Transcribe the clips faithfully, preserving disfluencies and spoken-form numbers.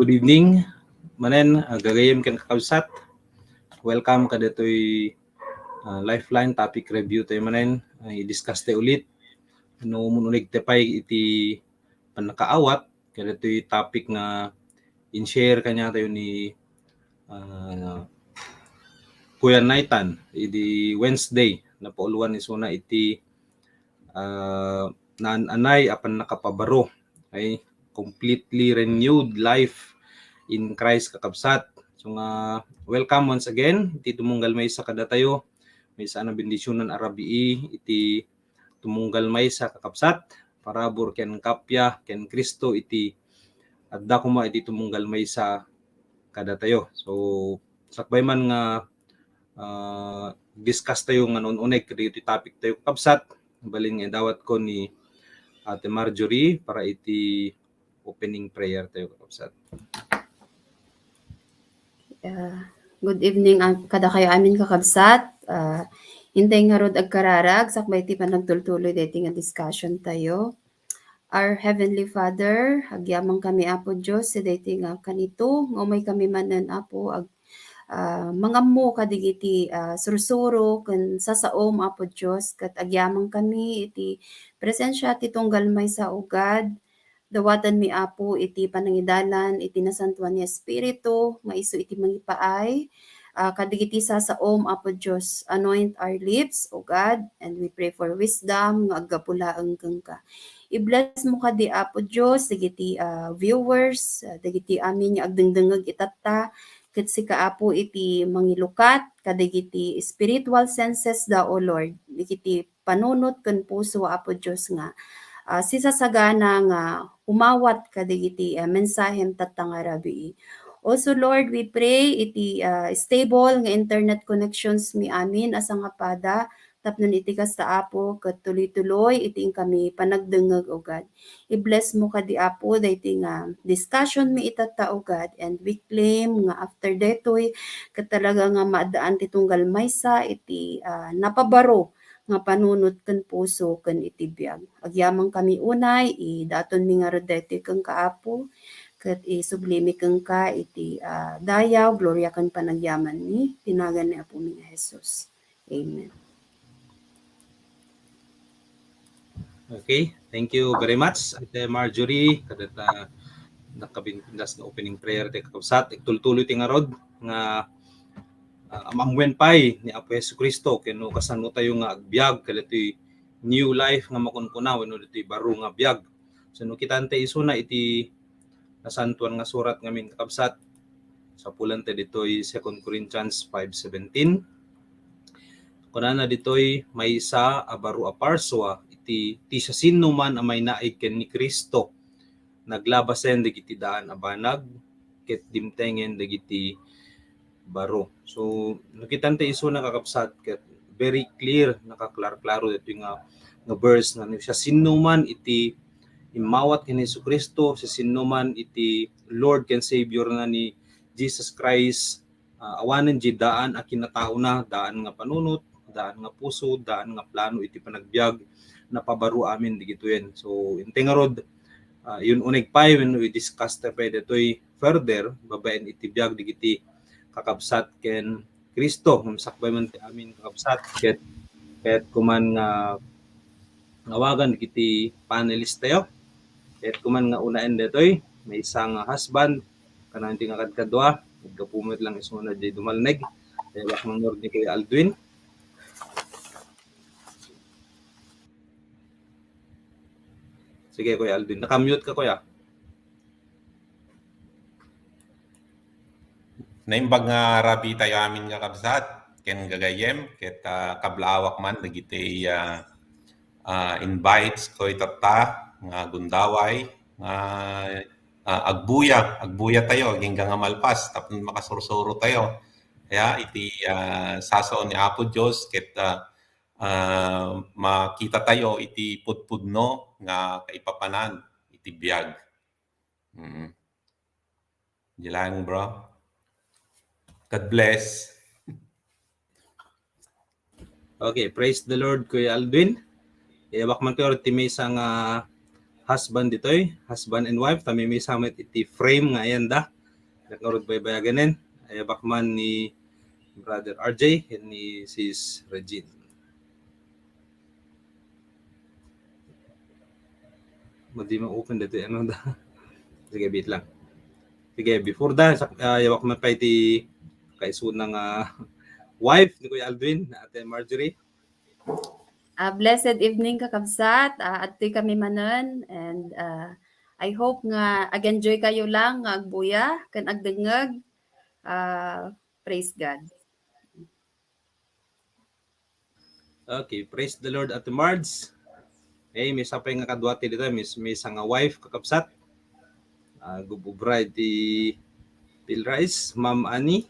Good evening manen, ah, gagayyem ken kakabsat. Welcome kadatoy, ah, Lifeline topic review tayo manen. Ah, i-discuss tayo ulit no mun-uneg tayo pay iti pannakaawat kadatoy topic nga in-share kaniatayo ni, ah, Kuya Nathan idi Wednesday. Napauloan isuna iti, ah, naan-anay a pannakapabaro, ay completely renewed life in Christ, kakabsat. So nga, welcome once again iti tumunggal maysa kadatayo. Maysa a nabendisionan a rabii iti tumunggal maysa, kakabsat. Parabur ken kappia ken Cristo iti adda koma iti tumunggal maysa kadatayo. So, sakbay man nga, ah, discuss tayo nga naan-uneg kadagiti topic tayo, kakabsat, balin nga idawatko ni Ate Marjorie para iti opening prayer tayo, kakabsat. Ah, good evening, ah, kadakayo amin, kakabsat. Ah, intay ngarud agkararag, sakbay ti panagtultuloy daytoy nga discussion tayo. Our Heavenly Father, agyamankami, Apo Dios, daytoy nga kanito, nga umaykami manen, Apo, ag-, ah, mangammo kadagiti, ah, sursuro ken sasaom, Apo Dios, ket agyamankami iti presensia ti tunggal maysa, O God. Dawatenmi, Apo, iti panangidalan iti Nasantoan nga Espiritu nga isu iti mangipaay, ah, kadagiti sasaom, Apo Dios. Anoint our lips, O God, and we pray for wisdom nga aggapu laeng kenka. I-bless mo kadi, Apo Dios, dagiti, ah, viewers, ah, dagiti amin nga agdengdengngeg itatta, ket sika, Apo, iti mangilukat kadagiti spiritual senses da, O Lord, dagiti panunot ken puso, Apo Dios, nga, ah, sisasagana nga umawat kadagiti, ah, mensahem tatta nga rabii. Also, Lord, we pray iti, ah, stable nga internet connections mi amin a sangapada, tapno iti kasta, Apo, ket tuloy-tuloy iti inkami panagdengngeg, O God. I-bless mo kadi, Apo, daytoy nga discussion mi itatta, O God, and we claim nga after daytoy, ket talaga nga maaddaan ti tunggal maysa iti, ah, napabaro nga panunot ken puso ken iti biag. Agyamankami unay, idatonmi ngarud daytoy kenka, Apo, ket isublimi kenka iti, ah, dayaw, gloria ken panagyamanmi, ti nagan ni Apomi nga Jesus. Amen. Okay, thank you very much, Ate Marjorie, kadata nakabindas nga opening prayer ti kakabsat. Agtultuloy ti ngarud nga, ah, am-ammoen pay ni Apo Jesu-Cristo ken no kasano tayo nga agbiag kadatoy new life nga makunkuna wenno ditoy baro nga biag. So, no kitan tayo isuna iti Nasantoan nga Surat ngamin, kakabsat, sapulan ta ditoy Second Corinthians five seventeen. Kunana ditoy, maysa a baro a parsua iti, ti siasinoman a mainaig ken ni Cristo, naglabasen dagiti daan a banag, ket dimtengen dagiti baro. So, no kitan tayo isuna, kakabsat, ket very clear, nakaklar-klaro ditoy nga, nga verse nga no siasinoman iti immawat ken Jesu-Cristo, siasinoman iti Lord ken Savior na ni Jesus Christ, ah, awanen di daan a kinataona, daan nga panunot, daan nga puso, daan nga plano iti panagbiag, napabaro amin digitoyen. So, intay ngarud, ah, yun uneg pay wenno i-discuss ta pay ditoy further, babaen iti biag digiti kakabsat ken Cristo. Ngem sakbay man ti amin kakabsat, ket, ket kuman nga awagan dagiti panelist tayo. Ket kuman nga unaen daytoy, maysa nga husband, kanang ti nga kadkadua, naggapu met lang isuna di dumalneg. Kaya bak mangnurot ni Kuya Aldwin. Sige, Kuya Aldwin. Nakamute ka, Kuya. Naimbag nga rabii tayo amin nga kabsat, ken gagayyem, ket, ah, kablaawak man dagiti, ah, ah, invites ko itatta nga gundaway, nga, ah, agbuya, agbuya tayo, agingga nga malpas, tapno makasursuro tayo. Kaya iti, ah, sasao ni Apo Dios, ket, ah, ah, makita tayo iti pudpudno nga kaipapanan iti biag. Mm. Dilang, bro. God bless. Okay, praise the Lord, Kuya Aldwin. Iyabakan man kayo ti maysa nga husband ditoy, husband and wife, ta mamimisa met iti frame nga ayan da. Ngarud baybayaganen, ayabak man ni Brother R J ken ni Sis Regine. Madi ma-open dito, ano da. Sige, wait lang. Sige, before da, sak-, ah, ayabak man pay ti kaisuna nga wife ni Kuya Aldwin, Ate Marjorie. Ah, blessed evening, kakabsat. Ah, adtoy kami manen, and, ah, I hope nga ag-enjoy kayo lang nga agbuya ken agdengngeg. Ah, praise God. Okay, praise the Lord, Ate Marge. Okay, mamimisa pay nga kadua ti dita, mamimisa nga wife, kakabsat. Ah, gub-, ubra iti Pilrice, Ma'am Annie.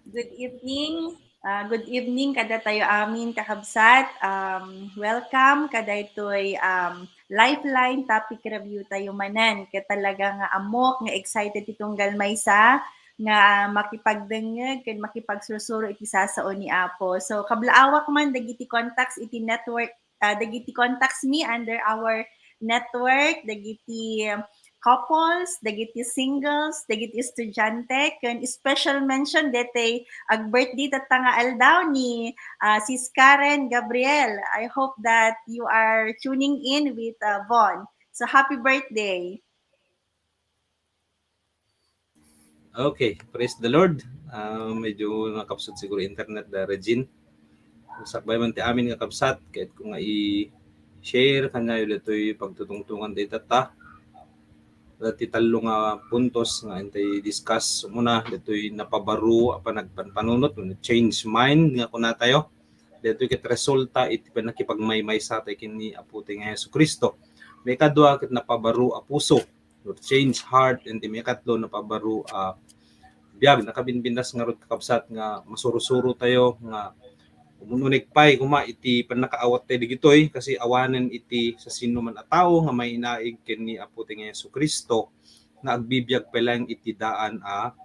Good evening. Ah, good evening kadatayo amin, kakabsat. Um, welcome kadaytoy, um, Lifeline topic review tayo manen. Ket talaga nga ammok nga excited ti tunggal maysa nga makipagdengngeg ken makipagsursuro iti sasao ni Apo. So, kablaawak man dagiti contacts iti network, ah, dagiti contacts mi under our network, dagiti couples, dagiti singles, dagiti estudiante, ken special mention daytoy ag-birthday tatta nga aldaw ni, ah, Sis Karen Gabriel. I hope that you are tuning in with, ah, Von. So, happy birthday. Okay, praise the Lord. Ah, medyo nakapsut siguro internet da Regine. Sakbay man ti amin nga kabsat, kayatko nga i-share kaniayo ditoy pagtutungtungan dita ta. Dati tallo nga puntos nga intay discuss. Umuna, ditoy napabaro a panagpanpanunot, change mind nga kunatayo. Ditoy ket resulta iti pannakipagmaymaysa tayo ken ni Apo tayo nga Jesu-Cristo. Maikadua ket napabaro a puso, or change heart, and ti maikatlo napabaro a biag. Nakabinbindas ngarud, kakabsat, nga masursuro tayo nga umuneg pay koma iti pannakaawat tayo digitoy, kasi awanen iti sasinoman a tao nga mainaig ken ni Apo tayo nga Jesu-Cristo nga agbibiag pay laeng iti daan a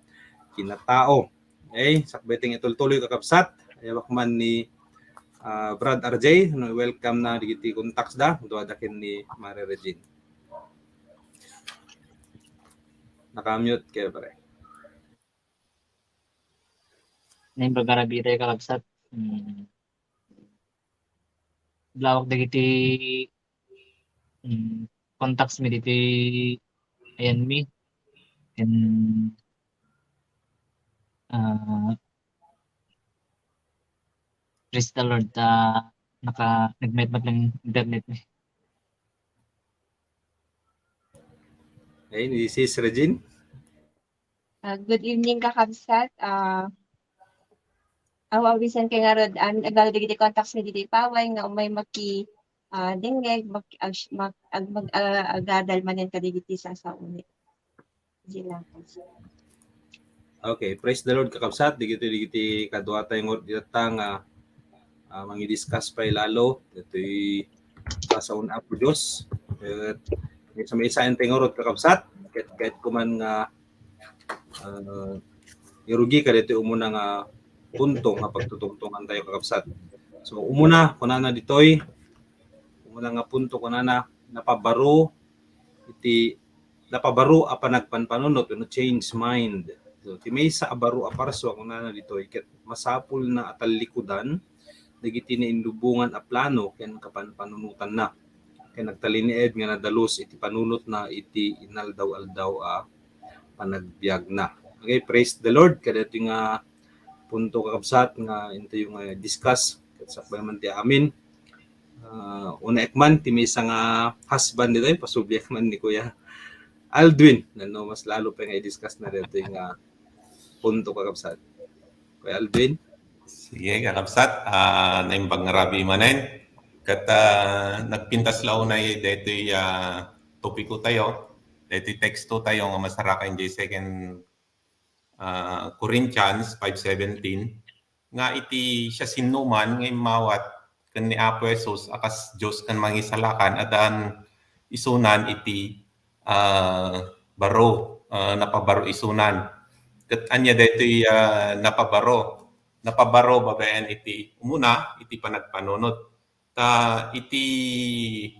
kinatao. Okay, sakbay ti nga itultuloy, kakabsat. Ayabak man ni, ah, Brad R J, no, welcome na digiti contacts da, dua da ken ni Mare Regine. Naka-mute kayo, pare. Naimbag nga rabii tayo, kakabsat. Hmm. Lawak dagiti, hmm, contacts mi ditoy ayan mi. Ken, ah, praise the Lord, ah, naka, nagmayat met lang internet mi. Okay, ni Sis Regine. Ah, good evening, kakabsat. Ah, aw-, awisan kay ngarud, an-, aglalo dagiti contacts mi ditoy paway nga umay maki-, ah, dengngeg, mak-, ag-, mak-, ag-, mag-, ah, agadal manen kadigiti sasaoni. Di lang. Okay, praise the Lord, kakabsat. Digiti, digiti kadua tayo ngarud dita nga, ah, mangi-discuss pay lalo ditoy sasaon Apo Dios. Ket sa maysa tayo ngarud, kakabsat, ket, ket kuman nga, ah, irugi kaditoy umuna nga punto nga pagtutungtungan tayo, kakabsat. So, umuna, kunana ditoy, umuna nga punto, kunana, napabaro iti napabaro a panagpanpanunot wenno change mind. So, ti maysa a baro a parsua, kunana ditoy, ket masapulna a tallikudan dagiti nainlubongan a plano ken kapanpanunotanna, ken agtalinaed nga nadalus iti panunotna iti inaldaw-aldaw a panagbiagna. Okay, praise the Lord. Kadaytoy nga punto, kakabsat, nga intayo nga discuss ket sakbay man ti amin. Ah, unaek man ti maysa nga husband ditoy, pasubliak man ni Kuya Aldwin. Nano, mas lalo pa nga i-discuss na ditoy nga punto, kakabsat. Kuya Aldwin? Sige, kakabsat, ah, naimbag nga rabii manen. Ket, ah, nagpintas la unay daytoy, ah, topiko tayo, daytoy teksto tayo nga masarakan diay Second, ah, Corinthians five seventeen, nga iti siasinoman nga immawat ken ni Apo Jesus a kas Dios ken Mangisalakan, addaan isunan iti, ah, baro, ah, napabaro isunan. Ket ania daytoy, ah, napabaro? Napabaro babaen iti umuna, iti panagpanunot. Ta iti,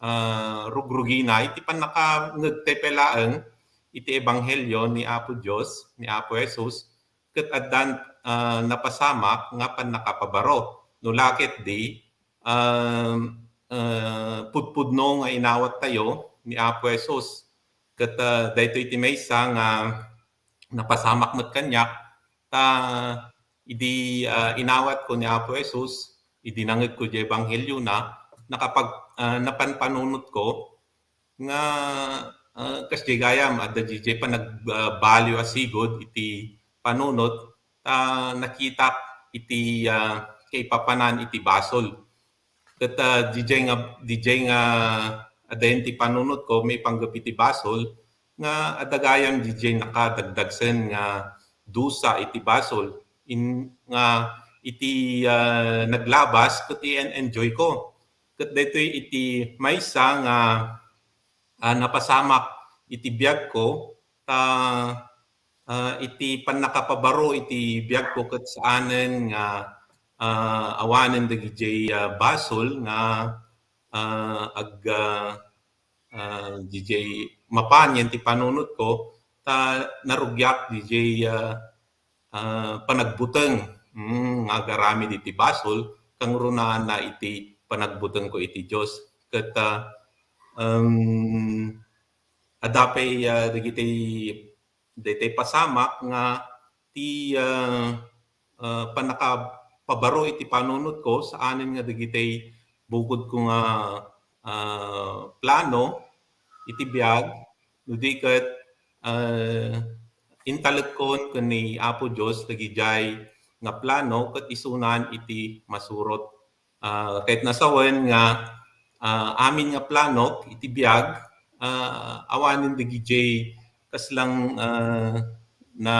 ah, rugrugina iti pannakangngegtay pay laeng iti ebanghelio ni Apo Dios, ni Apo Jesus, ket addan, ah, napasamak nga pannakapabaro. No la ketdi, um, ah, pudpudno nga inawat tayo ni Apo Jesus. Ket, ah, daytoy ti maysa nga napasamak met kaniak, ta idi, ah, inawatko ni Apo Jesus, idi nangngegko diay ebangheliona, nakapag-, ah, napanpanunotko nga, ah, kasdiay gayam, adda diay panag-, ah, baliw a sigud iti panunot, ta nakitak iti, ah, kaipapanan iti basol. Ket, ah, didiay nga, didiay nga adayen ti panunotko maipanggep iti basol nga adda gayam didiay nakadagdagsen nga dusa iti basol. In-, nga iti, ah, naglabas ket i-en-enjoyko. Ket daytoy iti maysa nga, ah, napasamak iti biagko ta, ah, iti pannakapabaro iti biagko ket saanen nga, ah, awanen dagidiay, ah, basol nga, ah, ag-, ah, ah, didiay mapan ken ti panunotko ta narugiak didiay, ah, ah, panagbuteng, mm, nga agaramid iti basol, kangrunaanna iti panagbutengko iti Dios. Ket, ah, um, adda pay, ah, dagiti, daytoy pasamak nga ti, ah, ah, pannakapabaro iti panunotko, saanen nga dagiti bukodko nga, ah, plano iti biag, no di ket, ah, intalekkon ken ni Apo Dios dagidiay nga plano ket isunan iti masurot. Ah, ket nasawen nga, ah, amin nga planok iti biag, ah, awanen dagidiay kaslang, ah, na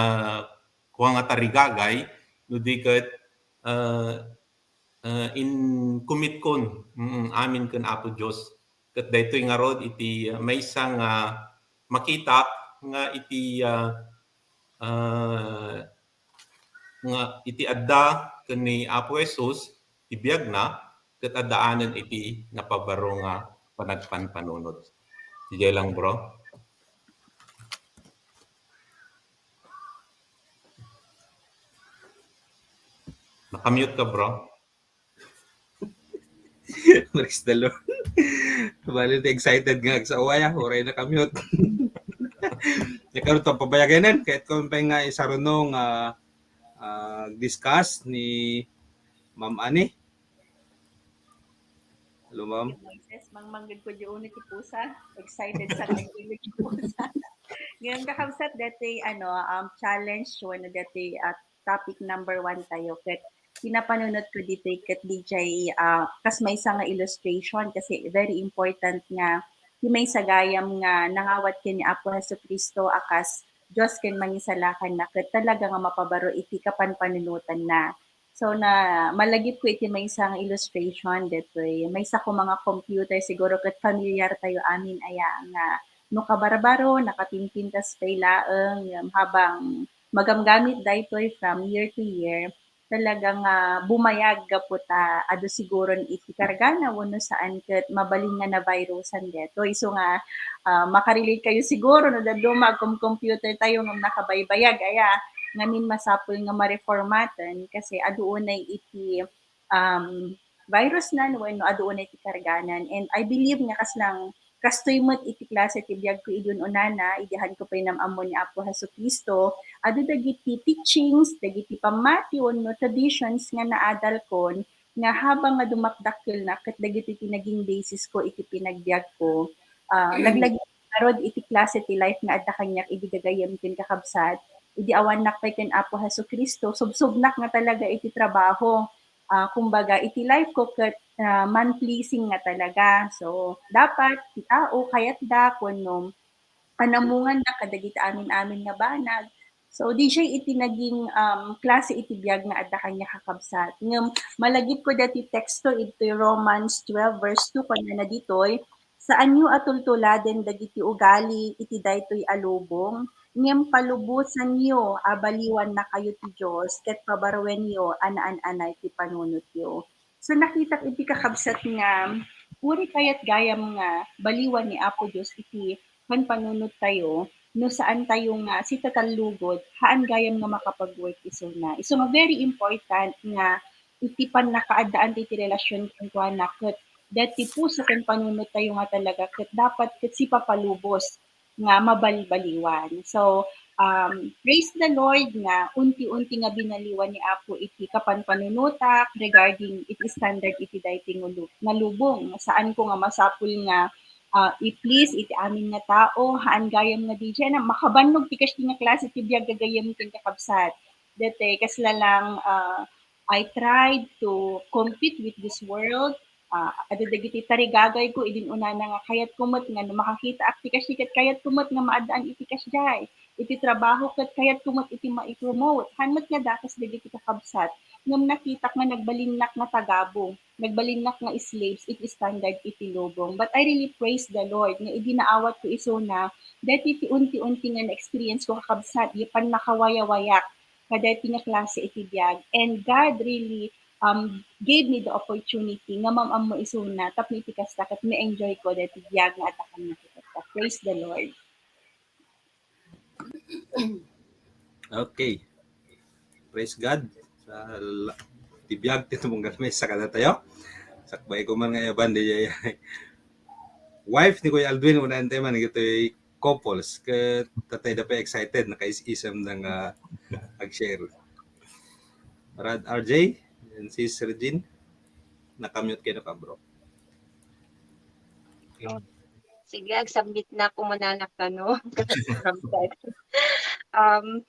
kua nga tarigagay, no di ket, ah, ah, in-commitkon, mm, amin ken Apo Dios. Ket daytoy ngarud iti, ah, maysa nga makitak nga iti, ah, ah, nga iti adda ken ni Apo Jesus ti biagna, ket addaanen iti napabaro nga panagpanpanunot. Didiay lang, bro. Nakamute ka, bro. Praise the Lord. Bali, excited nga sa uwaya, uray nakamute. Ikaw, ito, pabayaganan, kahit kung pa nga isaruno nga, ah, discuss ni Ma'am Ani. Hello, ma'am. Moises, mangmangged ko di uno ti pusa. Excited sa kanya ti pusa. Ngayon, kakabsat, dati, ano, um, challenge, wano dati, at topic number one tayo. Ket pinapanunot ko ditoy ket didiay, ah, kas maysa nga illustration kasi very important nga ti maysa gayam nga nangawat ken ni Apo Jesu-Cristo a kas Dios ken Mangisalakanna ket talaga nga mapabaro iti kapanpanunotanna. So, na malagipko iti maysa nga illustration detoy. Maysa koma nga computer, siguro ket familiar tayo amin aya nga no kabarbaro, nakapimpintas pay laeng, ngem habang magamgamit daytoy from year to year, talaga nga bumayag gapu ta adu siguron iti kargana wenno saan ket mabalin nga na-virusan daytoy. Isu nga, ah, makarelate kayo siguro no dadduma agcom-computer tayo ngem nakabaybayag aya. Ngamin, masapul nga mareformaten kasi adu unay iti, um, virusnan wenno adu unay ti karganan. And I believe nga kaslang kastoy met iti klase ti biagko idi un-unana, idi haanko pay nam-ammo ni Apo Jesu-Cristo, adu dagiti teachings, dagiti pammati wenno traditions nga naadalkon nga habang nga dumakdakkelnak ket dagiti ti naging basisko iti pinagbiagko. Ah, laglagi ngarud iti klase ti life nga adda kaniak idi gagayyem ken kakabsat, idi awannak pay ken Apo Jesu-Cristo, subsubnak nga talaga iti trabaho. Ah, kumbaga, iti life ko ket, ah, man-pleasing nga talaga. So, dapat ti tao kayatda wenno panamunganna kadagiti amin-amin nga banag. So, didiay iti naging, um, klase iti biag nga adda kaniak kakabsat. Ngem malagipko dati teksto iti Romans twelve verse two, kunana ditoy, "Saanyo a tultuladen dagiti ugali iti daytoy a lubong, ngem palubosanyo a baliwannakayo ti Dios ket pabaruenyo a naan-anay ti panunotyo." So, nakitak iti kakabsat nga uray kayat gayam nga baliwan ni Apo Dios iti panpanunot tayo, no saan tayo nga sitatallugod, haan gayam nga makapag-work isuna. Isu nga very important nga iti pannakaaddaan ti, ti relasyon kenkuana ket dati puso ken panunot tayo nga talaga ket dapat ket sipapalubos nga mabalbaliwan. So, um, praise the Lord nga unti-unti nga binaliwan ni Apo iti kapanpanunotak regarding iti standard iti daytoy nga lu-, nga lubong. Saanko nga masapul nga, ah, i-please iti amin nga tao, haan gayam nga diay na makabannog ti kasdi nga klase ti biag gagayyem ken kakabsat. Dati kasla lang, ah, I tried to compete with this world. Ah, adda dagiti tarigagayko idin unana nga kayatko met nga no makakitaak ti kasdi ket kayatko met nga maaddaan iti kasdiay. Iti trabaho ket kayatko met iti mai-promote. Haan met nga dakes dagiti kakabsat ngem nakitak nga nagbalinnak nga tagabu, nagbalinnak nga slaves iti standard iti lubong. But I really praise the Lord nga idi naawatko isuna, daytoy ti unti-unti nga na-experience ko kakabsat, di pannakawayawayak kadaytoy nga klase iti biag. And God really, um, gave me the opportunity nga maam-ammo isuna tapno iti kasta ket ma-enjoy ko daytoy biag nga adda kaniak. Praise the Lord. Okay. Praise God. Sa la-, ti biag ti tumunggal maysa kadatayo. Sakbay ko man nga yaban di wife ni Kuya Aldwin, unaen tayo man, ito'y couples. Ket tatay da pa excited, nakaisisem na nga ag-share. Brad R J and Sis Regine, nakamute kayo ka, bro. Yun. Sige, ag-submit na, kumuna na ka, no? Um,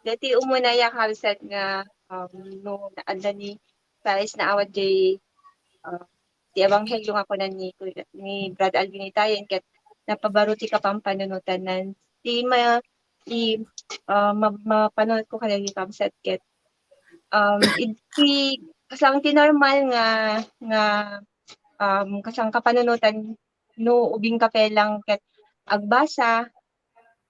dati umuna ya kabsat nga, um, no, naadda ni Christ naawat jay, uh, ti ebanghelyo nga kunan ni, ni Brad Alvin itayen, ket napabaro ti kapampanunotan nan. Ti ma-, ti, uh, ma-, mapanunot ko kadagiti kabsat ket, um, iti kasang ti normal nga, nga, um, kasang kapanunotan no ubing ka pay lang ket agbasa,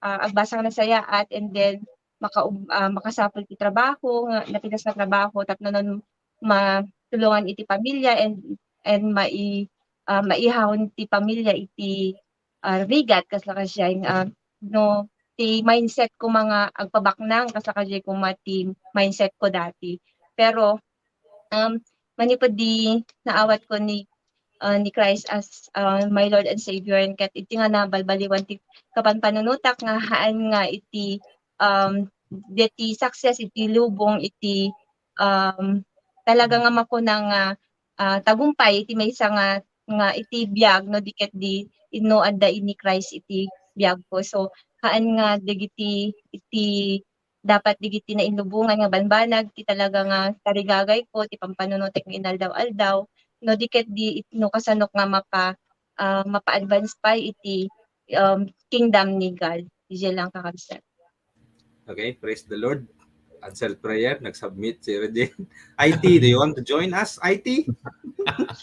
ah, agbasa nga nasayaat, and then maka-, ah, makasapul ti trabaho, nga napintas nga trabaho, tapno nan matulongan iti pamilya and, and mai-, ah, maihawon ti pamilya iti, ah, rigat, kasla kasdiay, ah, no, ti mindset ko nga agpabaknang, kasla kasdiay koma ti mindset ko dati. Pero, um, manipud di naawat ko ni, ah, ni Christ as, ah, my Lord and Savior, ket iti nga nabalbaliwan ti kapanpanunotak nga haan nga iti, um, deti success iti lubong iti, um, talaga nga makuna nga, ah, tagumpay iti maysa nga, nga iti biag no di ket di inno adda ni Christ iti biag ko. So, haan nga dagiti iti dapat digiti nainlubongan nga banbanag ti talaga nga tarigagayko, ti pampanunotek nga inaldaw-aldaw, no di ket di it-, no kasanok nga mapa-, ah, mapa-advance pay iti, um, kingdom ni God. Diay lang kakabsat. Okay, praise the Lord. Answered prayer, nag-submit si Regine. I T, do you want to join us, I T?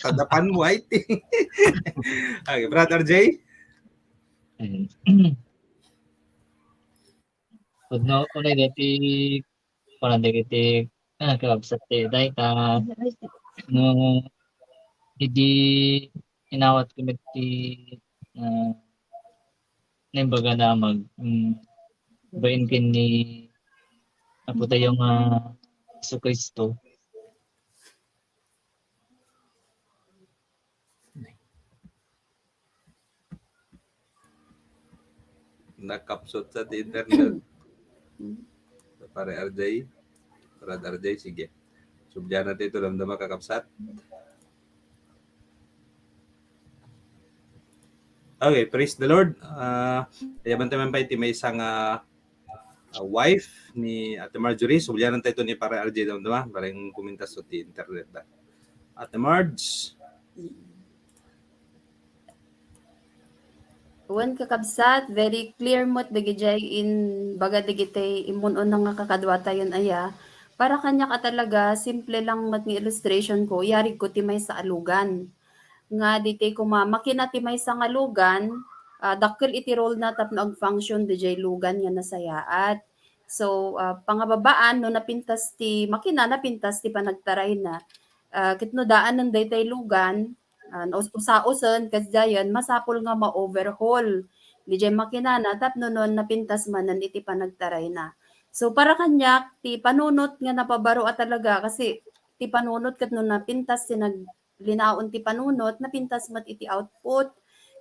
Tadapan mo, I T. Okay, Brother J? Ayun. Pudno, unay dati, kuan dagiti, ah, kakabsat ti dayta, no, idi inawat kami ti, ah, naimbag a damag, mm, bain ken ni Apo tayo nga Jesu-Cristo. Nakapsot sa ti internet. Pare R J, Brad R J, sige. Sublian natin ito, damdama kakabsat. Okay, praise the Lord. Ah, ayaban tayo man pa iti maysa nga, ah, wife ni Ate Marjorie. Sublianan tayo ito ni Pare R J, damdama. Parang kumintas to ti internet da. Ate Marge. Wen, kakabsat, very clear met dagiti imbaga dagiti immun-una nga kakaduatayon aya. Para kaniak a talaga, simple lang met nga illustration ko, yarig ko ti maysa a lugan. Nga ditoy koma, makina ti maysa nga lugan, ah, dakkel iti role na tapno ag-function dayjay lugan nga nasayaat. So, ah, pangababaan, no napintas ti makina, napintas ti panagtarayna. Ah, ket no daanen daytay lugan, ah, us-, usa-usen, kasdiayen, masapul nga ma-overhaul diay makinana tapno no napintas manen iti panagtarayna. So, para kaniak, ti panunot nga napabaro a talaga, kasi ti panunot ket no napintas ti nag-, linaon ti panunot, napintas met iti output.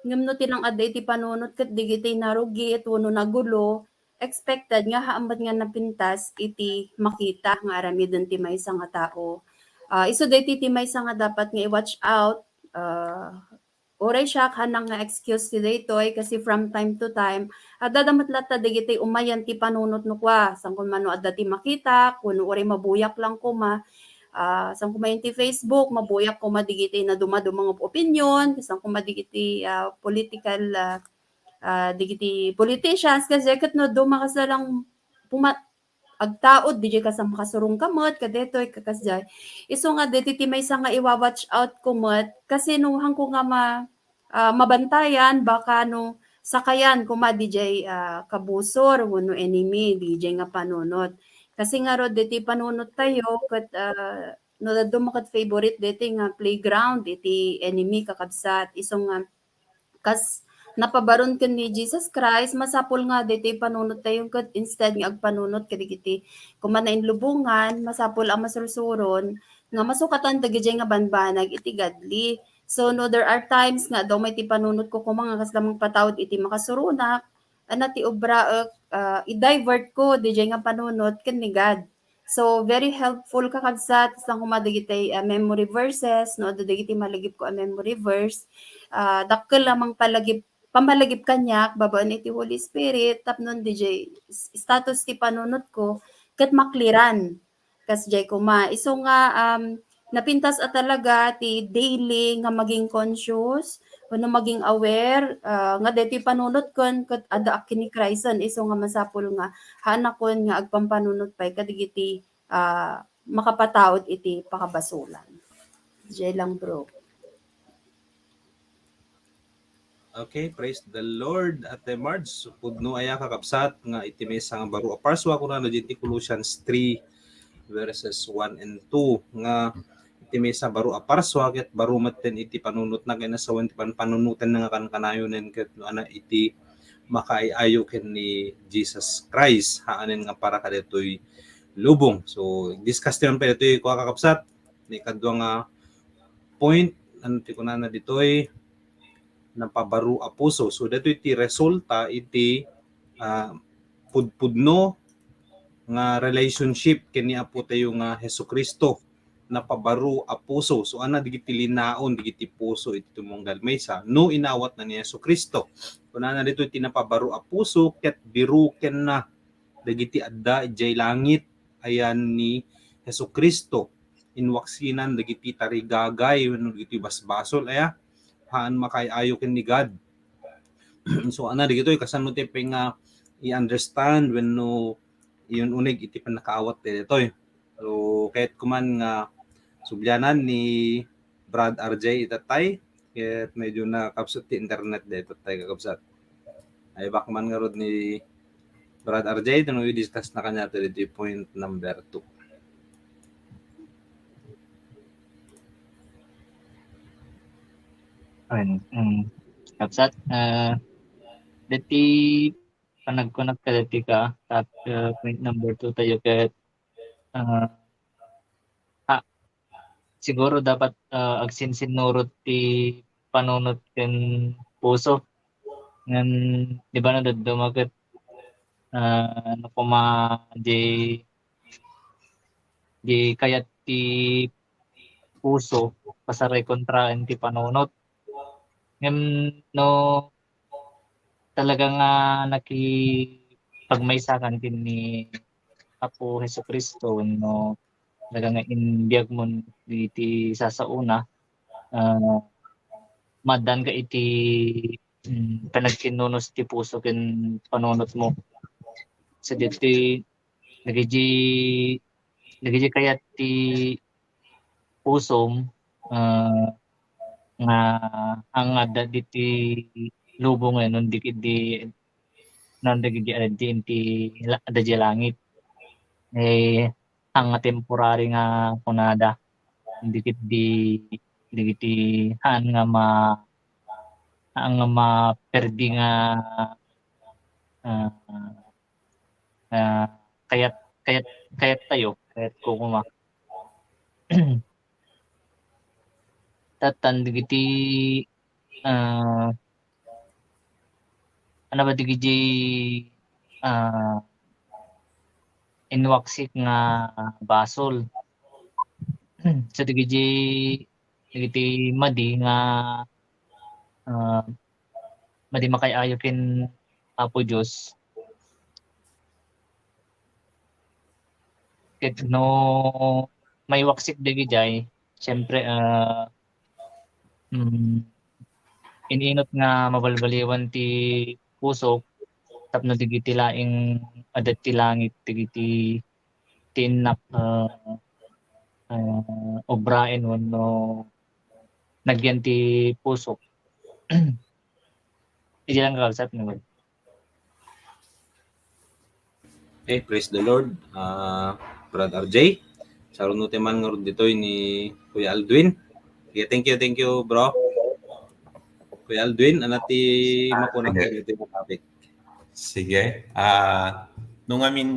Ngem no ti lang-adda iti panunot ket digiti narugit wenno nagulo, expected nga haan met nga napintas iti makita nga aramiden ti maysa nga tao. Ah, isu daytoy ti maysa nga dapat nga i-watch out, ah, uray siak, haanak nga excuse ti daytoy, kasi from time to time, adda met latta dagiti umayen ti panunot no kua, saan koma no adda ti makitak, wenno uray mabuyak lang koma, ah, saan koma iti Facebook, mabuyak koma dagiti nadumaduma nga opinion, saan koma dagiti, ah, political, ah, ah, dagiti politicians, kasdiay ket no dumakas lang puma-, agtaud, diay kas-, makasurongka met kadaytoy, ka-, kasdiay. Isu nga daytoy ti maysa nga iwa-watch out ko met, kasi no haanko nga ma-, ah, mabantayan, baka no sakayan koma diay, ah, kabusor wenno enemy diay nga panunot. Kasi ngarud daytoy panunottayo ket, ah, no dadduma ket favorite daytoy nga playground iti enemy, kakabsat. Isu nga kas napabaron ken ni Jesus Christ, masapul nga daytoy panunottayo ket instead nga agpanunot kadagiti koma nainlubongan, masapul a masursuron nga masukatan dagidiay nga banbanag iti godly. So, no, there are times nga adda umay ti panunotko koma nga kasla mangpataud iti makasuronak, ania ti obraek, ah, i-divert ko diay nga panunot ken ni God. So, very helpful, kakabsat, saan koma dagiti, ah, memory verses, no, adda dagiti malagipko a memory verse. Ah, dakkel a mangpalagip-, pamalagip kaniak babaen iti Holy Spirit, tapno diay s-, status ti panunotko, ket makliran. Kasdiay koma. Isu nga, um, napintas a talaga ti daily nga maging conscious, wenno maging aware, ah, nga daytoy panunotken ket adda a kinikrisen, isu nga masapul nga haanakon nga agpampanunot pay kadagiti, ah, makapataud iti pakabasolan. Diay lang, bro. Okay, praise the Lord, Ate Marge. So, pudno aya, kakabsat, nga iti maysa nga baro a parsua, kunana diay iti Colossians three, verses one and two, nga iti maysa baro a parsua, ket baro metten iti panunotna, ken nasawen ti panpanunotenna nga kankanayonen, ket no ania iti makaay-ayo ken ni Jesus Christ, haanen nga para kadaytoy lubong. So, discuss ti man pay daytoy, kua, kakabsat, ni kadua nga point, ano ti kunana ditoy, napabaro a puso. So, daytoy ti resulta iti, ah, pudpudno nga relationship ken ni Apo tayo nga Jesu-Cristo. Napabaro a puso. So, ania dagiti linaon dagiti puso iti tumunggal maysa no inawatna ni Jesu-Cristo. Kunana ditoy ti napabaro a puso, ket birukenna dagiti adda idiay langit, ayan ni Jesu-Cristo. Inwaksinan dagiti tarigagay wenno dagiti basbasol, aya, haan makaay-ayo ken ni God. So, ania dagitoy, kasano ti pay nga i-understand wenno iun-unig iti pannakaawat daytoy? So, kayatko man nga sublianan ni Brad R J itattay, ket medyo nakabsat ti internet daytoy, kakabsat. Ay, back man ngarud ni Brad R J, no, i-discuss na kaniato ditoy point number two. Ayan, um, kabsat, ah, dati panagkunak ka dati ka, tap-, ah, point number two tayo ket, ah, ah, siguro dapat, ah, agsinsinnurot ti panunot ken puso. Ngem, di ba, no, dadduma ket, ah, no koma di, di kayat ti puso, pasaray kontraen ti panunot. Ngem no talaga nga nakipagmaysakan ken ni Apo Jesu-Cristo wenno talaga nga inbiagmon iti sasaona, ah, maaddaanka iti, mm, panagsinnunot ti puso ken panunotmo. Sadiay ti dagiti, dagiti kayat ti pusom, ah, nga ang adda diti lubong wenno dagiti, no, dagiti adda iti la-, adda diay langit. Eh, ang nga temporary nga kunada, dagiti dagiti haan nga ma-, haan nga maperdi nga, ah, ah, kayat, kayat, kayat tayo, kayat ko kuma. Tatan dagiti, ah, ano ba dagiti, ah, inwaksik nga basol? So dagiti, dagiti madi nga, ah, madi makaay-ayo ken Apo Dios. Ket no maiwaksik dagijay, siyempre, ah, mm, in-inut nga mabalbaliwan ti puso tapno dagiti laeng adat ti langit dagiti ti innap, ah, ah, obraen wenno nagyan ti puso. Iti lang kakabsat nga. Okay, praise the Lord, ah, Brad R J. Saruno ti man ngarud ditoy ni Kuya Aldwin. Okay, thank you, thank you, bro. Kuya Aldwin, ano ti makunak Sige. ditoy topic? Sige. Ah, no ngamin,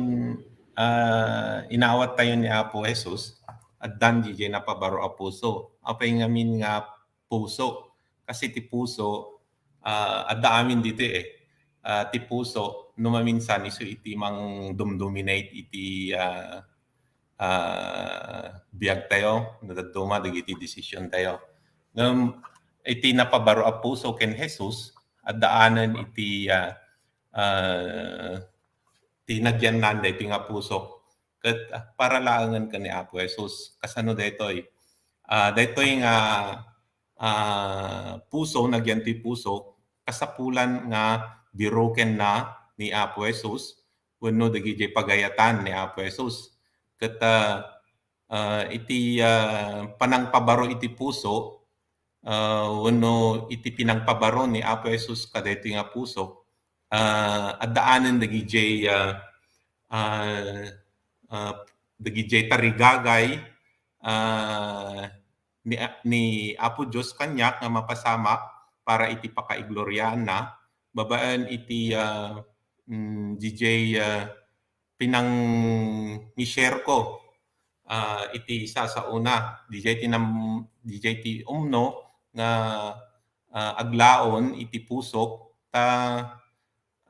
ah, inawat tayo ni Apo Jesus, addan didiay napabaro a puso. Apay ngamin nga puso? Kasi ti puso, ah, adda amin ditoy eh. Ah, ti puso, no maminsan, isu iti mangdumdominate iti, ah, ah, biag tayo, no dadduma dagiti decision tayo. Ngem iti napabaro a puso ken Jesus, addaanen iti, ah, ah, ti nagyannan daytoy nga puso. Ket, ah, para laengen ken ni Apo Jesus. Kasano daytoy? Ah, daytoy nga, ah, puso, nagyan ti puso, kasapulan nga birokenna ni Apo Jesus wenno dagidiay pagayatan ni Apo Jesus. Ket, ah, ah, iti, ah, panangpabaro iti puso, ah, wenno iti pinangpabaro ni Apo Jesus kadaytoy nga puso, ah, addaanen dagidiay, ah, ah, ah, dagidiay tarigagay, ah, ni, ni Apo Dios kaniak nga mapasamak para iti pakaigloriaanna, babaen iti, ah, mm, didiay, ah, pinang-share ko, ah, iti sasauna, didiay ti nam-, didiay ti umno nga, ah, aglaon iti pusok, ta,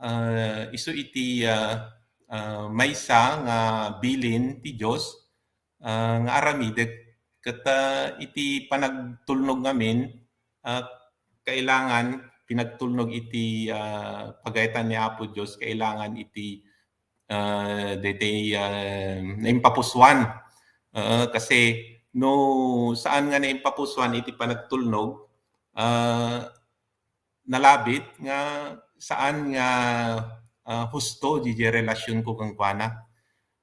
ah, isu iti, ah, ah, maysa nga bilin ti Dios, ah, nga aramidek. Ket, ah, iti panagtulnog ngamin, ah, kailangan pinagtulnog iti, ah, pagayatan ni Apo Dios, kailangan iti, ah, daytoy, ah, naimpapusuan. Ah, kasi no saan nga naimpapusuan iti panagtulnog, ah, nalabit nga saan nga, ah, husto didiay relasionko kenkuana.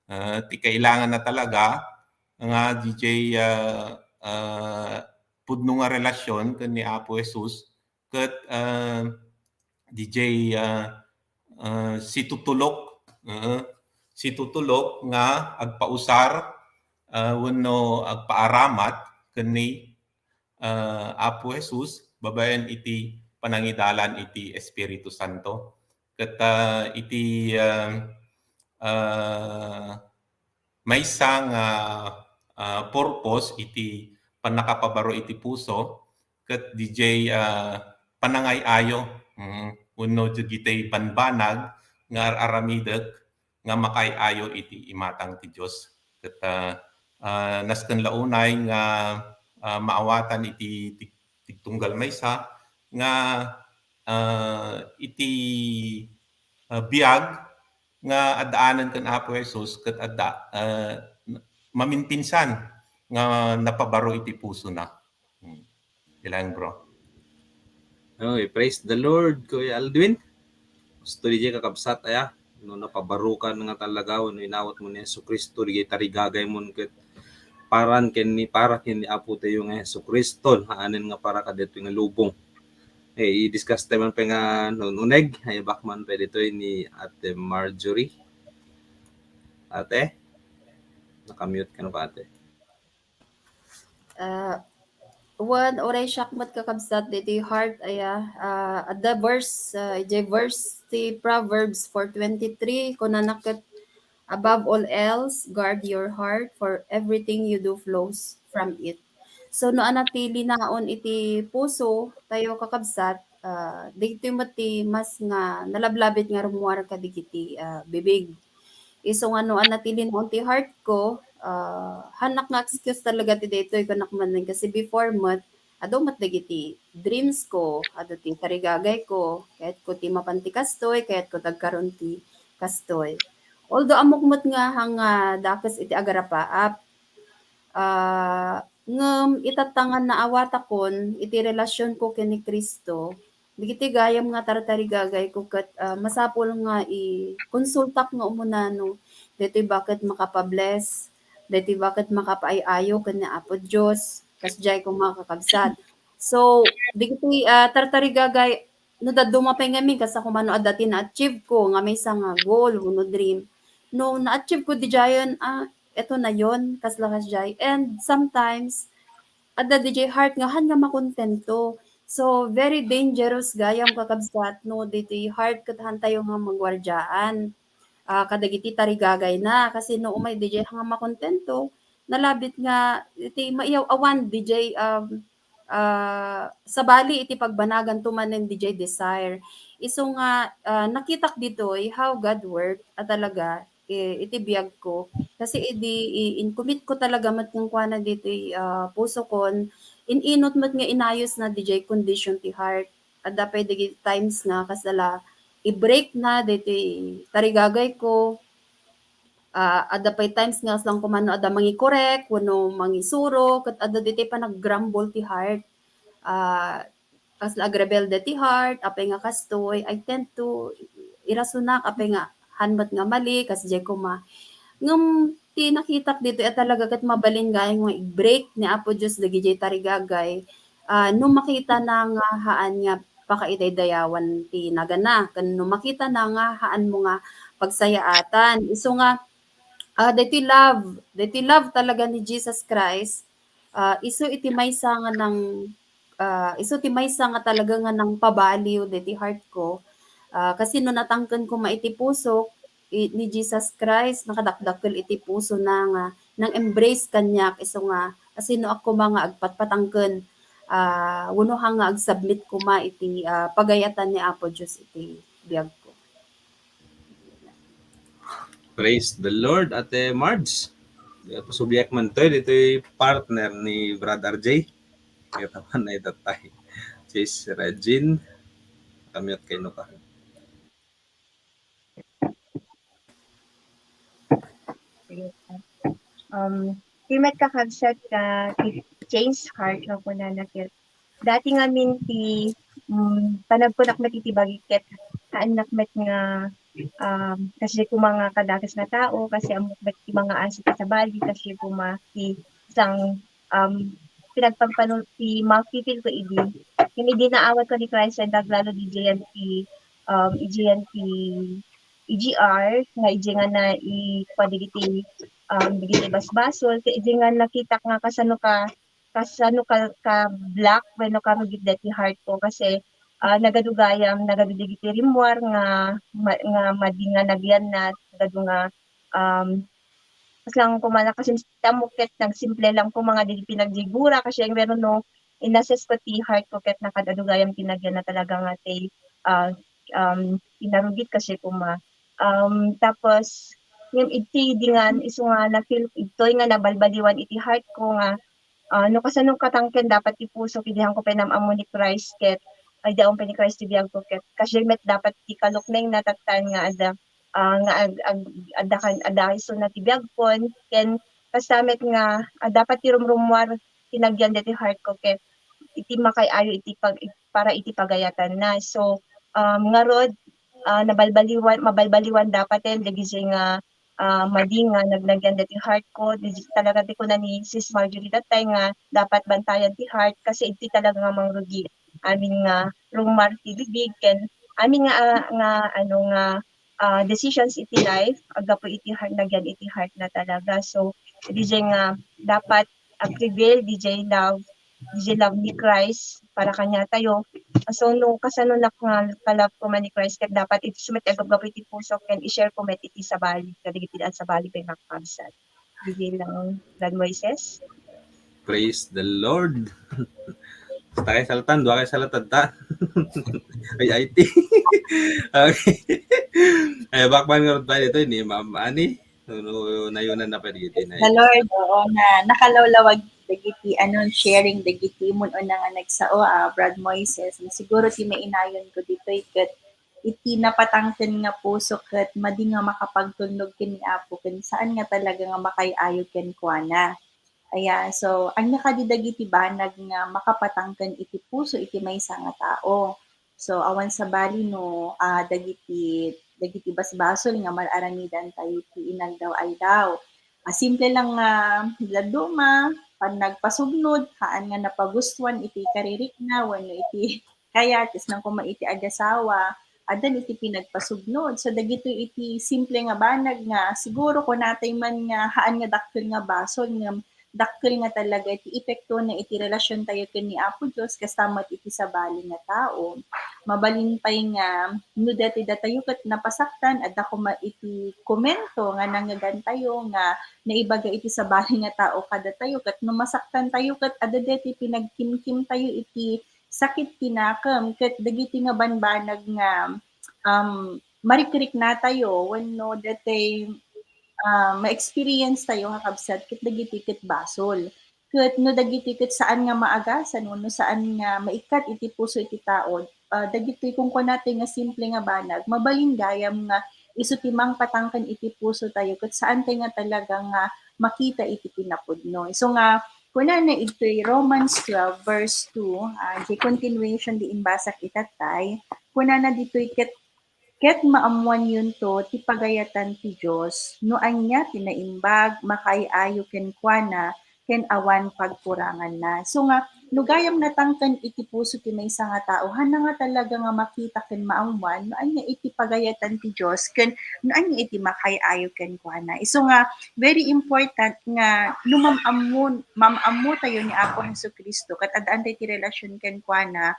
Ah, ti kailanganna talaga nga didiay, ah, ah, pudno nga relasion ken ni Apo Jesus ket, ah, didiay, ah, ah, situtulok, ah, situtulok nga agpausar, ah, wenno agpaaramat ken ni ah, Apo Jesus babaen iti panangidalan iti Espiritu Santo. Ket, ah, iti, ah, ah, maysa nga, ah, purpose iti pannakapabaro iti puso ket didiay, ah, panangay-ayo, mm, wenno dagiti banbanag nga ar-aramidek nga makaay-ayo iti imatang ti Dios. Ket, ah, ah, nasken la unay nga, ah, maawatan iti tig-, tigtunggal maysa nga, ah, iti, ah, biag nga addaanen ken Apo Jesus ket adda, ah, maminpinsan nga napabaro iti pusona. Hmm. Ilang, bro. Oy, praise the Lord, Kuya Aldwin. Gusto didiay kakabsat, aya, no napabarokan nga talaga, no inawat mo ni Jesucristo, didiay tarigagay mo ket paran ken ni, para ken ni Apo tayo nga Jesucristo, haanen nga para kadaytoy nga lubong. Eh, i-discuss tayo man pa nga nununeg, ay bak man pa ditoy ni Ate Marjorie. Ate, nakamute ka na ba, ate? Ah, Wen, uray siak met kakabsat, ditoy heart, aya, ah, adda verse, ah, idiay verse ti Proverbs four twenty-three, kunana ket, "Above all else, guard your heart, for everything you do flows from it." So, no ania ti linaon iti puso tayo, kakabsat, ah, ditoy met ti mas nga nalablabit nga rummuar kadagiti, ah, bibig. Isu nga no ania ti linaon ti heart ko, ah, haanak nga excuse talaga ti daytoy, kunak manen, kasi before met, adu met dagiti dreams ko, adu ti tarigagay ko, kayat ko ti mapan ti kastoy, kayat ko ti agkaroon ti kastoy. Although ammok met nga hanga dakes iti agarapaap, ah, ngem itatta nga naawatakon iti relasion ko ken ni Cristo, dagiti gayam nga tartarigagay ko ket, ah, masapul nga ikonsultak nga umuna no daytoy baket makapabless, daytoy baket makapaay-ayo ken ni Apo Dios, kasdiay koma, kakabsat. So, dagiti, ah, tartarigagay, no dadduma pay ngamin, kas a koma no adda ti na-achieve ko nga maysa nga goal wenno dream. No na-achieve ko didiayen, ah, eto na yon, kasla kasdiay. And sometimes, adda didiay heart nga haan nga makontento. So, very dangerous gayam, kakabsat, no ditoy heart ket haantayo nga maguardiaan, ah, kadagiti tarigagayna. Kasi no umay didiay nga makontento, nalabit nga iti maiyaw-awan didiay, um, ah, sabali iti pagbanaganto manen didiay desire. Isu nga, ah, nakitak ditoy how God work a talaga, eh, iti biag ko. Kasi idi i-, in-commit ko talaga met kenkuana ditoy, ah, puso kon, in-inut met nga inayos na didiay condition ti heart. Adda pay dagiti times nga kasla la i-break na ditoy tarigagay ko. Ah, adda pay times nga kasla koma no adda mangikorek wenno mangisuro, ket adda ditoy panag-grumble ti heart. Ah, kasla agrebelde ti heart, apay nga kastoy, I tend to irasunak, apay nga haan met nga mali, kasdiay koma. Ngem ti nakitak ditoy a talaga ket mabalin gayam nga i-break ni Apo Dios dagidiay tarigagay, ah, no makitana nga haan nga pakaidaydayawan ti nagana, ken no makitana nga haanmo nga pagsayaatan. Isu nga, ah, daytoy love, daytoy love talaga ni Jesus Christ, ah, isu iti maysa nga nang-, ah, isu ti maysa nga talaga nga nangpabaliw daytoy heart ko. Ah, kasi no natangken koma iti pusok, i-, ni Jesus Christ, nakadakdakkel iti pusona nga nang-embrace kaniak, isu nga, asinoak koma nga agpatpatangken, ah, wenno haan nga ag-submit koma iti, ah, pagayatan ni Apo Dios iti biag ko. Praise the Lord, Ate Marge. Pasubliak man toy, ditoy partner ni Brad R J. Kaya naman na itatay. Sis Regine, kamiyot kayo ka. Um, ti met kakabsat nga ti change heart nga kunana ket. Dati ngamin ti, mm, panagkunak met iti bagi ket haannak met nga, um, kasdiay koma nga kadakes nga tao, kasi ammok met ti mga asik a sabali, kasdiay koma ti sang, um, pinagpagpanu-, ti mafi-feel ko idi. Ngem idi naawat ko ni Christ, ket naglalo didiay ti, um, idiay ti E G R, nga idiay nga nai-, kuan dagiti, um, dagiti basbasol, ket idiay nga nakitak nga kasano ka, kasano ka, ka-block wenno karugit daytoy heart ko kasi, ah, nagadu gayam, nagadu dagiti rimmuar nga ma-, nga madi nga nagyan na, nagadu nga, um, kasla koma nakasimple ket nagsimple lang koma nga dagiti pinagrigura kasi ang meron no, in-assess ko ti heart ko ket nakadadu gayam ti nagyan na talaga nga ti, ah, um, inarugit kasi koma. Um, tapos, ngem iti dingan, isu nga na-feel, ditoy nga nabalbaliwan iti heart ko nga, ah, no kasano katangken dapat ti puso, idi haanko pay nam-ammo ni Christ ket, ay, idi awan pay ni Christ ti biag ko ket, kasdiay met dapat ti kalukneng na tattan nga adda, ah, nga ag-, ag-, adda kan-, adda isu na ti biag kon, ken kasta met nga, ah, dapat ti rumrummuar ti nagyan deti heart ko ket iti makaay-ayo iti pag-, para iti pagayatanna. So, um, ngarud, ah, nabalbaliwan, mabalbaliwan dapaten dagiti nga, ah, madi nga nagyan deti heart ko. Dagiti talaga ti kuna ni Sis Marjorie datay nga dapat bantayan ti heart kasi iti talaga nga mangrugi. Amin nga rummuar ti bibig ken amin nga, ah, nga, ano, nga, ah, decisions iti life, aggapu iti heart, nagyan iti heart na talaga. So, didiay nga dapat a-prevail didiay love Daydiay love ni Christ para kaniatayo. So, no kasano nak nga ka-love ko man ni Christ, ket dapat iti met agapgapu iti puso ken i-share ko met iti sabali, kadagiti daan sabali pay nga kakabsat. Daydiay lang, Brad Moises. Praise the Lord. Basta kay salatan, dua kay salatan ta. Ay, I T. Okay. Ay, bakman nga rod ba ito ni Ma'am Annie? No, no, nayunan na pa dito. The Lord, oo na. Nakalawlawag dagiti ano, sharing dagiti mun-una nga nagsao, ah, Brad Moises. Siguro ti mainayon ko ditoy ket iti napatangken nga puso ket madi nga makapagtulnog ken ni Apo ken saan nga talaga nga makay-ayo kenkuana. Aya, so, ania kadi dagiti banag nga makapatangken iti puso iti maysa nga tao? So, awan sabali no, ah, dagiti, dagiti basbasol nga mar-aramidan tayo iti inaldaw-aldaw. Ah, simple lang nga dadduma, panagpasugnod, haan nga napagustuan iti karirikna, wenno iti kayat, isnan koma iti agasawa, addan iti pinagpasugnod. So, dagitoy iti simple nga banag nga siguro kunatay man nga haan nga dakkel nga basol, ngem dakkel nga talaga iti epekto na iti relasyon tayo ken ni Apo Dios, kasta met iti sabali nga tao. Mabalin pay nga no dati datayo ket napasaktan, adda koma iti komento nga nangngegan tayo nga naibaga iti sabali nga tao kadatayo, ket no masaktan tayo, ket adda dati pinagkimkim tayo iti sakit ti nakem, ket dagiti nga banbanag nga, um, marikrikna tayo wenno dati, ah, ma-experience tayo, kakabsat, ket dagiti ket basol. Ket no dagiti ket saan nga maagasan wenno saan nga maikkat iti puso iti tao, ah, dagitoy kunkunatay nga simple nga banag, mabalin gayam nga isu ti mangpatangken iti puso tayo ket saan tayo nga talaga nga makita iti kinapudno. Isu nga kunana iti Romans twelve verse two, ah, di continuation di imbasak itatay, kunana ditoy ket, ket maammuanyonto ti pagayatan ti Dios no ania ti naimbag, makaay-ayo kenkuana, ken awan pagkuranganna. So nga, no gayam natangken iti puso ti maysa nga tao, haan nga talaga nga makita ken maammuan no ania iti pagayatan ti Dios ken no ania iti makaay-ayo kenkuana. Isu nga, very important nga no mam-ammo, mam-ammo tayo ni Apo Jesu-Cristo ket addaan tayo ti relasyon kenkuana,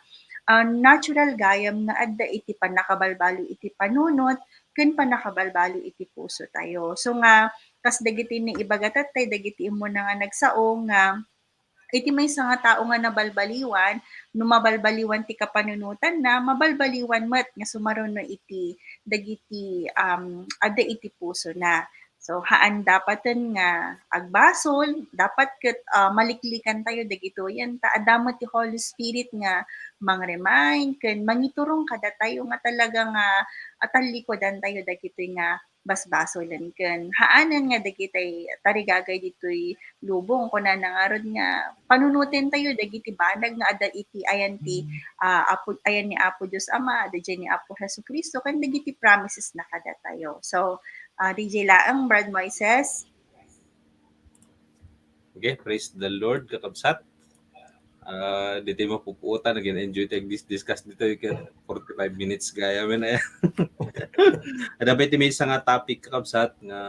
ah, natural gayam nga adda iti pannakabalbaliw iti panunot ken pannakabalbaliw iti puso tayo. So nga, kas dagiti naibaga tattay, dagiti immuna nga nagsao nga iti maysa nga tao nga nabalbaliwan, no mabalbaliwan ti kapanunotanna, mabalbaliwan met nga sumaruno iti dagiti, um, adda iti pusona. So, haan dapaten nga agbasol, dapat ket, ah, maliklikan tayo dagitoyen ta adda met ti Holy Spirit nga mang-remind ken mangiturong kadatayo nga talaga nga, ah, tallikudan tayo dagitoy nga basbasolen ken haanen nga dagitay tarigagay ditoy lubong. Kunana ngarud nga panunoten tayo dagiti banag nga adda iti ayan ti, ah, Apo, ayan ni Apo Dios Ama, adda diay ni Apo Jesu-Cristo, ken dagiti promises na kadatayo. So, ah, diay laeng, Brad Moises. Okay, praise the Lord, kakabsat. Ah, ditoy mapupuotan, nag-enjoy tayo dis-, discuss ditoy ket forty-five minutes gayam, eh. Adda pay ti maysa nga topic, kakabsat, nga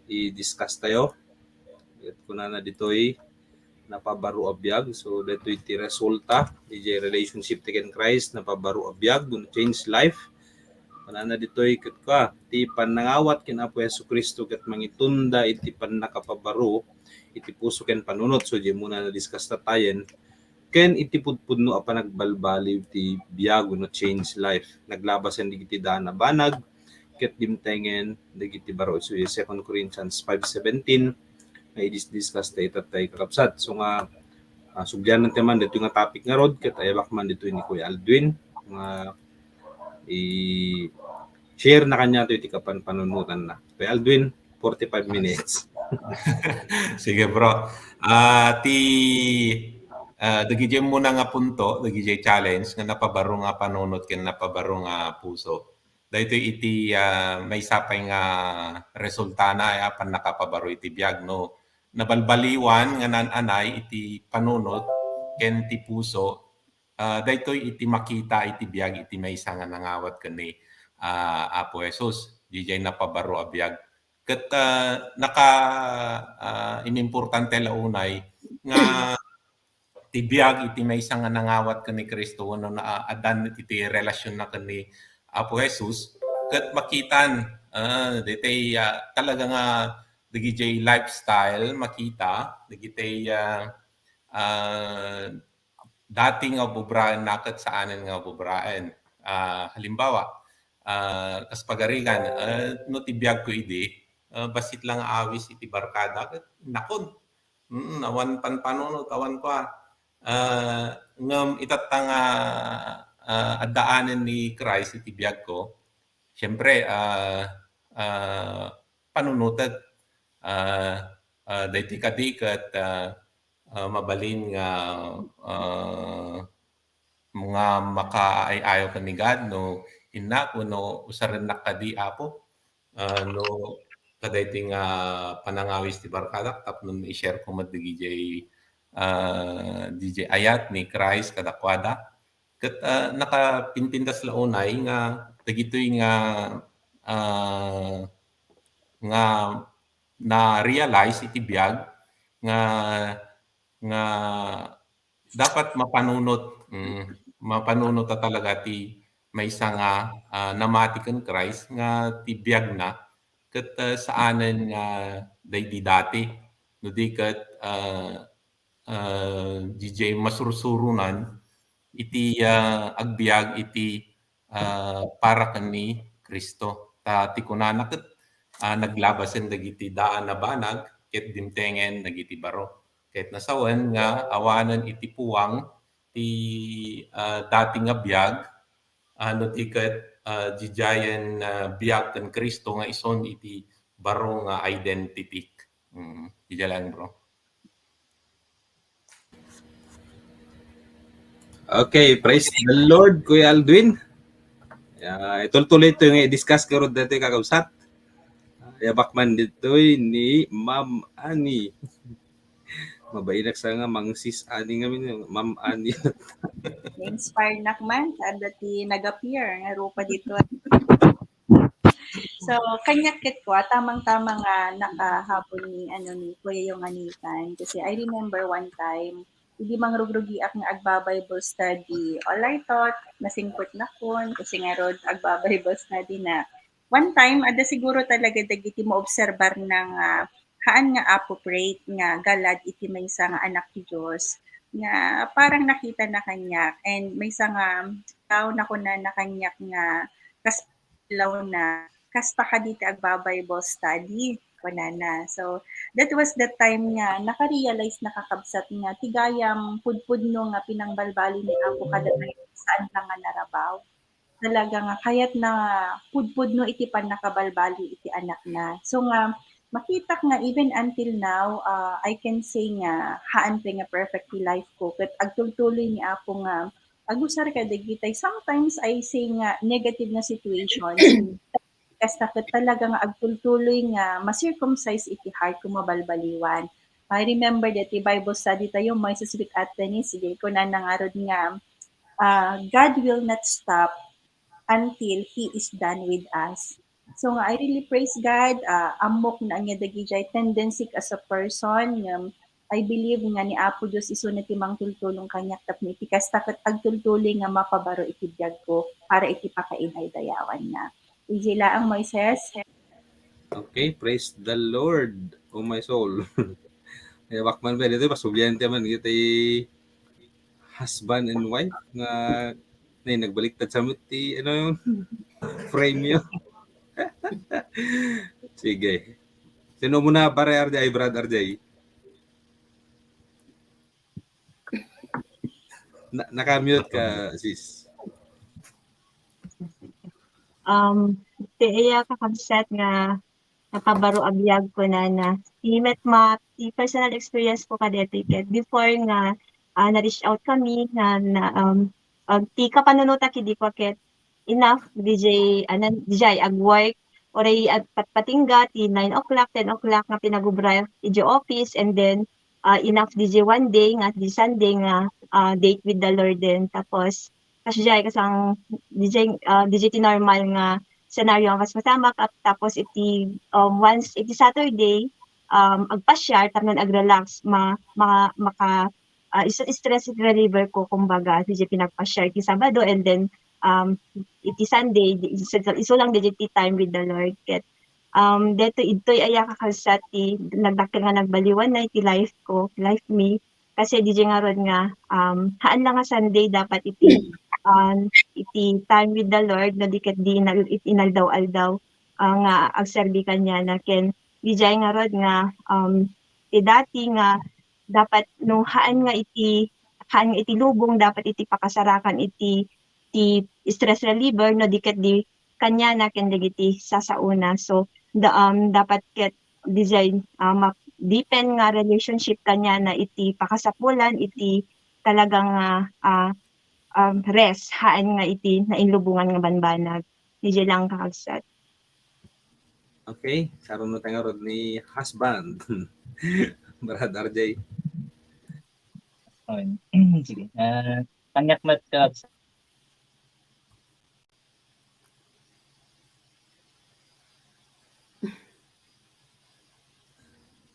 i-discuss tayo. Ket kunana ditoy, napabaro a biag. So, daytoy ti resulta, diay relationship ti ken Christ, napabaro a biag, wenno change life. Kunana ditoy ket kua, ti pannangawat ken Apo Jesu-Cristo ket mangitunda iti pannakapabaro iti puso ken panunot. So, diay immuna na-discuss tattayen. Ken iti pudpudno a panagbalbaliw ti biag wenno change life. Naglabasen dagiti daan a banag ket dimtengen dagiti baro. So, Second Corinthians five seventeen nga i-discuss tayo tattay, kakabsat. So nga, ah, sublianan tayo man ditoy nga topic ngarud ket ayabak man ditoy ni Kuya Aldwin nga i-share na kaniatayo ti kapanpanunotanna. Kuya Aldwin, forty-five minutes. Sige, bro. Ah, ti, ah, dagiti immuna nga punto, dagiti challenge nga napabaro nga panunot ken napabaro nga puso. Daytoy iti, ah, maysa pay nga resultana, eh, a pannakapabaro iti biag, no? Nabalbaliwan nga naan-anay iti panunot ken ti puso, ah, daytoy iti makita iti biag iti maysa nga nangawat ken ni, ah, Apo Jesus. Diay napabaro a biag. Ket, ah, naka, ah, inimportante la unay nga ti biag iti maysa nga nangawat ken ni Cristo wenno na, addan iti relasionna ken ni Apo Jesus, ket makitan, ah, daytay, ah, talaga nga dagiti lifestyle makita, dagiti, ah, ah, dati nga ububraenna ket saanen nga ububraen. Ah, halimbawa, ah, kas pagarigan, ah, no ti biagko idi, ah, bassit lang nga awis iti barkada ket nakon. Mm, awan panpanunot, awan kua. Ah, ngem itatta nga, ah, addaanen ni Christ iti biagko, siempre, ah, ah, panunotek. Ah, ah, daytoy kadi ket, ah, ah, mabalin nga, ah, nga makaay-ayaw ken ni God no innak wenno usarennak kadi, Apo, ah, no kadaytoy nga panangawis ti barkadak tapno i-share ko met dagijay, ah, dijay ayat ni Christ kadakuada. Ket, ah, nakapinpintas la unay nga dagitoy nga, ah, nga na-realize iti biag nga, nga dapat mapanunot, mm, mapanunot ta talaga ti maysa nga, ah, namati ken Christ nga ti biagna ket, ah, saanen nga daydi dati, no di ket, ah, ah, dijay masursuronan iti, ah, agbiag iti, ah, para ken ni Cristo. Ta ti kunana ket, ah, naglabasen dagiti daan a banag ket dimtengen dagiti baro. Ket nasawen nga awanen iti puang ti, ah, dati nga biag, ah, no di ket, ah, didiayen, ah, biag ken Cristo nga ison iti baro nga identity. Mm, didiay lang, bro. Okay, praise the Lord, Kuya Aldwin. Ya, itultuloy ito nga i-discuss ko rod dati, kakabsat. Yabak man ditoy ni Ma'am Annie. Mabainak sa nga, Mang Sis Annie ngamin, Ma'am Annie. Na-inspire nak man, kada ti nag-appear, nga rupa dito. So, kaniak ket kua, tamang-tama nga nakahabol ni, ano, ni Kuya yung anitan. Kasi I remember one time, idi mangrugrugiak nga agba-Bible study. All I thought, nasingpet nakon, kasi ngarud agba-Bible study na. One time, adda siguro talaga dagiti maobserbar na nga haan nga appropriate nga galad iti maysa nga anak ti Dios nga parang nakita na kaniak, and maysa nga tao nakuna na kaniak nga kas law na, "Kasta kadi ti agba-Bible study," kunana. So, that was the time nga naka-realize na, kakabsat, nga ti gayam pudpudno nga pinangbalbaliw ni Apo kadatayo, saan lang nga narabaw. Talaga nga kayatna pudpudno iti pannakabalbaliw iti anakna. So nga, makitak nga even until now, ah, I can say nga haan pay nga perfect ti life ko, ket agtultuloy ni Apo nga agusar kadagitay. Sometimes I say nga negative nga situation. Kasta ket talaga nga agtultuloy nga ma-circumcise iti heart ko, mabalbaliwan. I remember that ti Bible study tayo, Moises with Athenes, idiay kunana ngarud nga, ah, "God will not stop until He is done with us." So nga, I really praise God, ah, ammok na ania dagijay tendency as a person, ngem I believe nga ni Apo Dios isu na ti mangtultulong kaniak tapno iti kasta ket agtultuloy nga mapabaro iti biag ko para iti pakaidaydayawanna. Idiay laeng, Moises. Okay, praise the Lord, oh my soul. Yabak man pay ditoy, pasublian ti man, iti husband and wife nga, nay, nagbaliktad sa met ti, ano, yung frame yo. Sige. Sino muna, pare R J? Ay, Brad R J. Na, naka-mute ka, sis. Um, ti iya, kakabsat, nga napabaro a biag, kunana. Ti met ma-, ti personal experience ko kadeti ket before nga, ah, na-reach out kami nga na, um, ag-, ti kapanunotak idi kua ket enough, didiay, anan, didiay ag-work, uray ag-, patpatingga ti nine o'clock, ten o'clock nga pinagubra idiay office, and then, ah, enough didiay one day nga, didiay Sunday nga, ah, date with the Lord din. Tapos, kasdiay, kasang, didiay, ah, didiay ti normal nga scenario nga kas masamak, ap-, tapos iti, um, once iti Saturday, um, agpasiar, tapno ag-relax, ma-, ma-, maka-, ah, isu-, stress reliever ko, kumbaga, diay pinagpa-share ti Sabado, and then, um, iti Sunday, di-, isu-, isu lang diay ti time with the Lord. Ket, um, detoy, idtoy aya, kakabsat, ti nagdakkel nga nagbaliwan na iti life ko, life mi. Kasi diay ngarud nga, um, haan lang nga Sunday dapat iti, um, iti time with the Lord, no di ket di inal-, iti inaldaw-aldaw, ah, nga agserbi kaniana. Ken diay ngarud nga, um, ti dati nga dapat no haan nga iti, haan nga iti lubong, dapat iti pakasarakan iti, ti stress reliever, no di ket di kaniana ken dagiti sasaona. So, da-, um, dapat ket diay, ah, ma-deepen nga relationship kaniana iti pakasapulan, iti talaga nga, ah, um, rest, haan nga iti nainlubongan nga banbanag. Diay lang, kakabsat. Okay, saro na tayo ngarud ni husband. Brad R J. Ayun. Sige. Ah, kaniak met, kakabsat.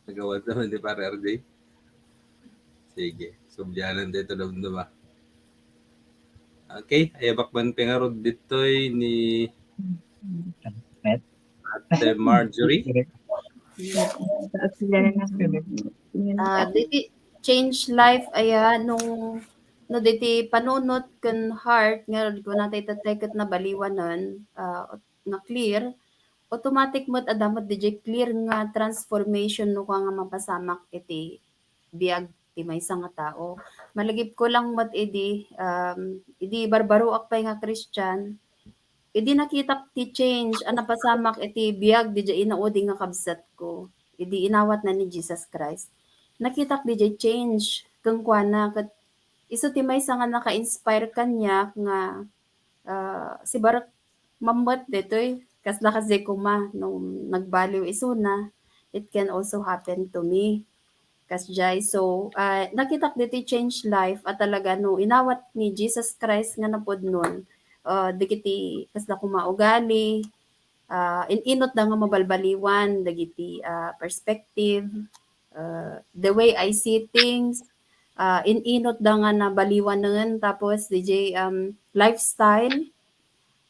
Nagawad naman ni Pare R J. Sige, subyanan tayo iti dumduma. Okay, ayabak man pay ngarud ditoy ni Met? Ate Marjorie. Ah, diti change life aya nung no diti panunot ken heart nga kunatay tattay ket nabaliwanan, ah, nga clear, automatic met adda met diay clear nga transformation no kua nga mapasamak iti biag ti maysa nga tao. Malagipko lang met idi, um, idi barbaroak pay nga Christian, idi nakitak ti change a napasamak iti biag diay inaudi nga kabsatko, idi inawatna ni Jesus Christ. Nakitak diay change kenkuana ket isu ti maysa nga naka-inspire kaniak nga, ah, sibarek mammet detoy, kasla kasdi koma no nagbaliw isuna, it can also happen to me. Kasdiay. So, ah, nakitak ditoy change life a talaga no inawat ni Jesus Christ nga napudnon, ah, dagiti kasla koma ugali, ah, in-inutda nga mabalbaliwan dagiti, ah, perspective, ah, the way I see things, ah, in-inutda nga nabaliwanen tapos diay, um, lifestyle,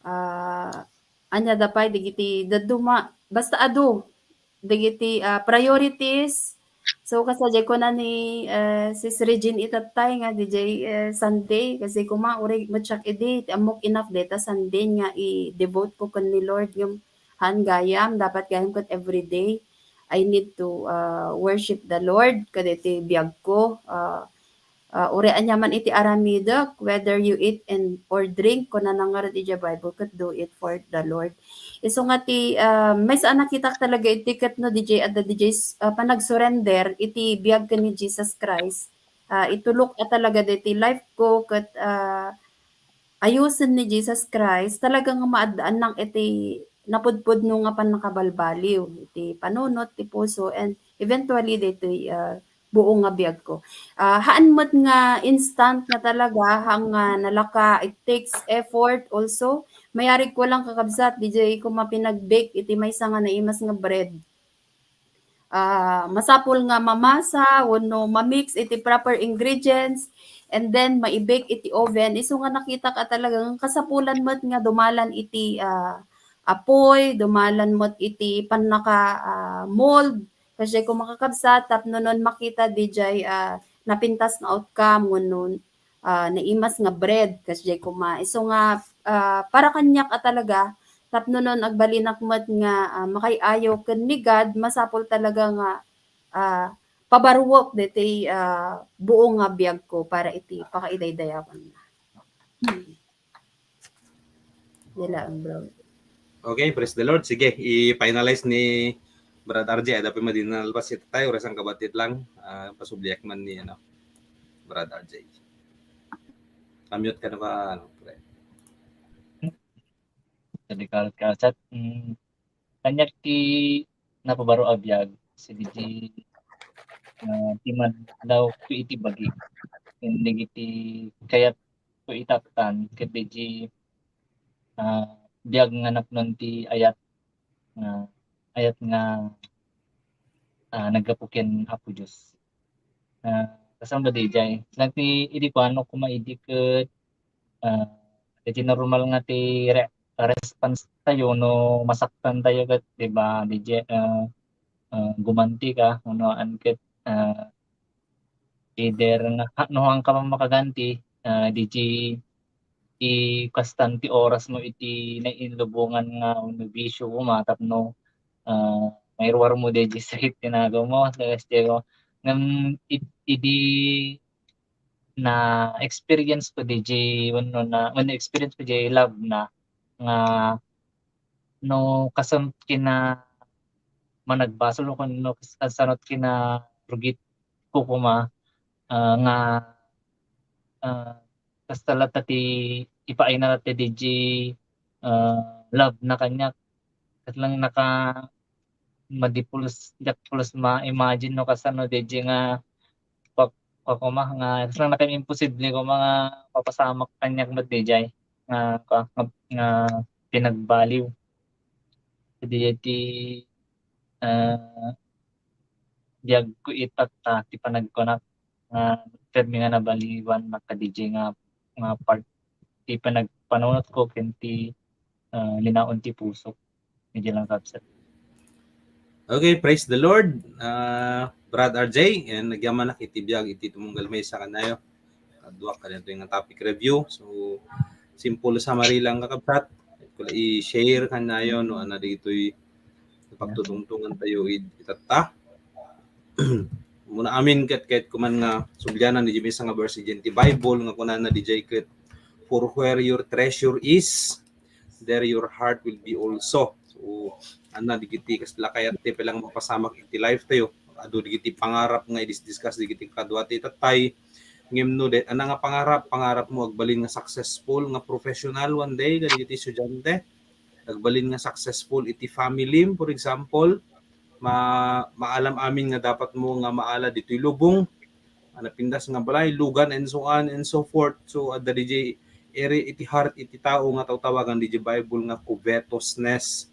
ah, ania da pay dagiti dadduma, basta adu dagiti, ah, priorities. So, kasla diay kuna ni, eh, Sis Regine itattay nga diay, eh, Sunday, kasdi koma, uray met siak idi, ti ammok enough dayta Sunday nga i-devote ko ken ni Lord, ngem haan gayam, dapat gayam ket everyday I need to, ah, worship the Lord kadaytoy biagko. Ah, ah, uray aniaman iti aramidek, whether you eat and or drink, kunana ngarud idiay Bible, ket do it for the Lord. Isu nga ti, ah, maysa a nakitak talaga iti ket no diay adda diay, ah, panagsurrender iti biag ken ni Jesus Christ. Ah, itulok a talaga daytoy life ko ket, ah, ayusen ni Jesus Christ, talaga nga maaddaannak iti napudpudno nga pannakabalbaliw iti panunot ti puso and eventually daytoy, ah, buo nga biagko. Ah, haan met nga instant nga talaga, haan nga nalaka, it takes effort also. Mayarigko lang kakabsat, diay koma pinag-bake iti maysa nga naimas nga bread. Ah, masapul nga mamasa wenno ma-mix iti proper ingredients and then mai-bake iti oven. Isu nga nakitak a talaga nga kasapulan met nga dumalan iti, ah, apoy, dumalan met iti pannaka, ah, mold. Kasdiay koma kakabsat, tapno non makita diay, ah, napintas nga outcome wenno, ah, naimas nga bread, kasdiay koma. Isu nga, ah, para kaniak a talaga, tapno non agbalinak met nga, ah, makaay-ayo ken ni God, masapul talaga nga, ah, pabaruek daytoy, ah, buo nga biagko para iti pakaidaydayawanna. Dila ang bro. Okay, praise the Lord. Sige, i-finalize ni Brad R J. Adda pay madi nalpas itattay, uray sangkabati lang. Ah, pasubliak man ni, ano, Brad R J. Unmute ka na ba, ano, pre? Dagiti kakabsat, mm, kaniak ti napabaro a biag, sadiay, ah, ti madlawko iti bagi, ken dagiti kayatko itattan, ket diay, ah, biag nga napnon ti ayat, nga ayat nga, ah, naggapu ken Apo Dios. Ah, Kasano ba diay? Lang ti idi kuano koma idi ket, ah, iti normal nga ti re-, response tayo no masaktan tayo ket, di ba, diay, ah, ah, gumanti ka, no, an ket, ah, either nga, ha, no, haanka man makaganti, ah, diay ti kastan ti oras mo iti nainlubongan nga bisyo koma tapno, ah, mairuar mo diay sakit ti nagaw mo, Diego. Ngem id-, idi na-experience ko diay wenno na, wenno experience ko diay love na nga no kasano kina managbasol o no kas-, kasano kina rugit ko koma, ah, nga, ah, kasta latta ti ipaayna latta diay, ah, love na kaniak. Ket lang naka, madi pulos, diak pulos ma-imagine no kasano diay nga pa-, pa-, koma nga, ket lang naka imposible koma nga mapasamak kaniak met diay nga, nga, nga pinagbaliw. Diay ti, ah, biag ko itatta ti panagkunak nga permi nga nabaliwan na kadiay nga, nga part ti panagpanunot ko ken ti, ah, linaon ti puso. Medyo lang kabsat. Okay, praise the Lord. Ah, Brad R J, and nagyamanak iti biag iti tumunggal maysa kanayo. Kaduak kadagitoy nga topic review. So, simple summary lang, kakabsat. Ko la i-share kanayo no, ano ditoy pagtutungtungan tayo id-, itatta. Muna amin ket, ket kuman nga sublianan diay maysa nga verse diay ti Bible nga kunana diay ket, "For where your treasure is, there your heart will be also." So, anna dagiti kasla kayat ti pay lang mapasamak iti life tayo. Adu dagiti pangarap nga i-discuss dagiti kadua ti tattay. Ngem no, de, anna nga pangarap, pangarap mo agbalin nga successful nga professional one day, kadagiti estudiante. Agbalin nga successful iti family, for example, ma-, maalam amin nga dapat mo nga maala ditoy lubong, a napintas nga balay, lugan, and so on and so forth. So, adda diay iri iti heart iti tao nga tawtawagan diay Bible nga covetousness.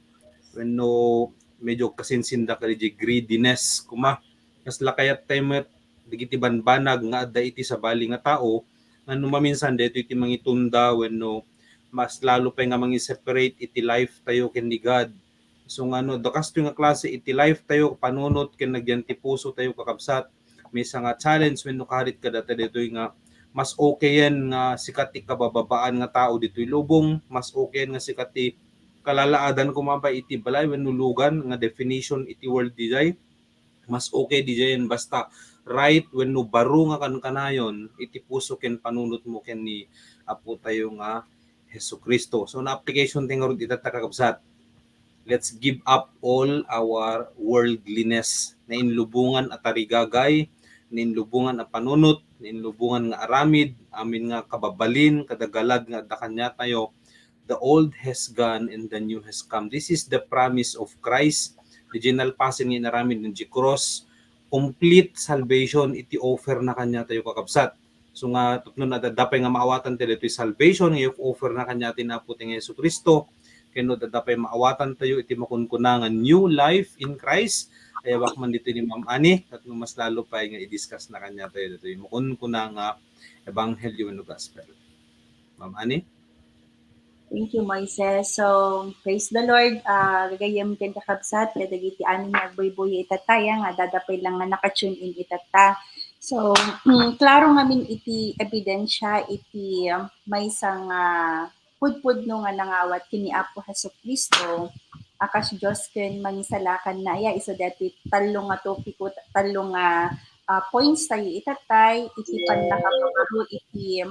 Wenno medyo kasinsinda kadiay greediness, koma. Kasla kayat tayo met dagiti banbanag nga adda iti sabali nga tao, nga no maminsan daytoy ti mangitunda wenno mas lalo pay nga mangi-separate iti life tayo ken ni God. So nga no, adda kastoy nga klase iti life tayo, panunot ken nagyan ti puso tayo, kakabsat, maysa nga challenge wenno karit kadata daytoy nga mas okayen nga sika ti kabababaan nga tao ditoy lubong, mas okayen nga sika ti kalalaadan koma pay iti balay wenno lugan nga definition iti world diay. Mas okay diay basta right wenno baro nga kankanayon iti puso ken panunot mo ken ni Apo tayo nga Jesu-Cristo. So, na-application ti ngarud itatta, kakabsat. Let's give up all our worldliness. Nainlubongan a tarigagay, nainlubongan a panunot, nainlubongan nga aramid, amin nga kababalin, kadagalad nga adda kaniatayo. The old has gone and the new has come. This is the promise of Christ. Diay nalpasen nga inaramid diay cross, complete salvation iti offer na kaniatayo, kakabsat. So nga, tapno adda pay nga maawatan tayo ditoy salvation nga offer na kaniatayo ni Apo tayo nga Jesu-Cristo, ken no adda pay maawatan tayo iti makunkuna nga new life in Christ, ayawak man ditoy ni Ma'am Annie, tapno mas lalo pay nga i-discuss na kaniatayo ditoy makunkuna nga ebanghelyo wenno gospel. Ma'am Annie? Thank you, Moises. So, praise the Lord. Ah, gagayyem ken kakabsat, kadagiti amin nga agbuybuya itatta, ya, nga adda pay lang nga naka-tune in itatta. So, mm, klaro ngamin iti ebidensya iti, um, maysa nga pudpudno nga nangawat ken ni Apo Jesu-Cristo a kas Dios ken Mangisalakanna. Ya, isu daytoy tallo nga topiko, tallo nga, ah, points tayo itattay, iti pannakapabaro iti,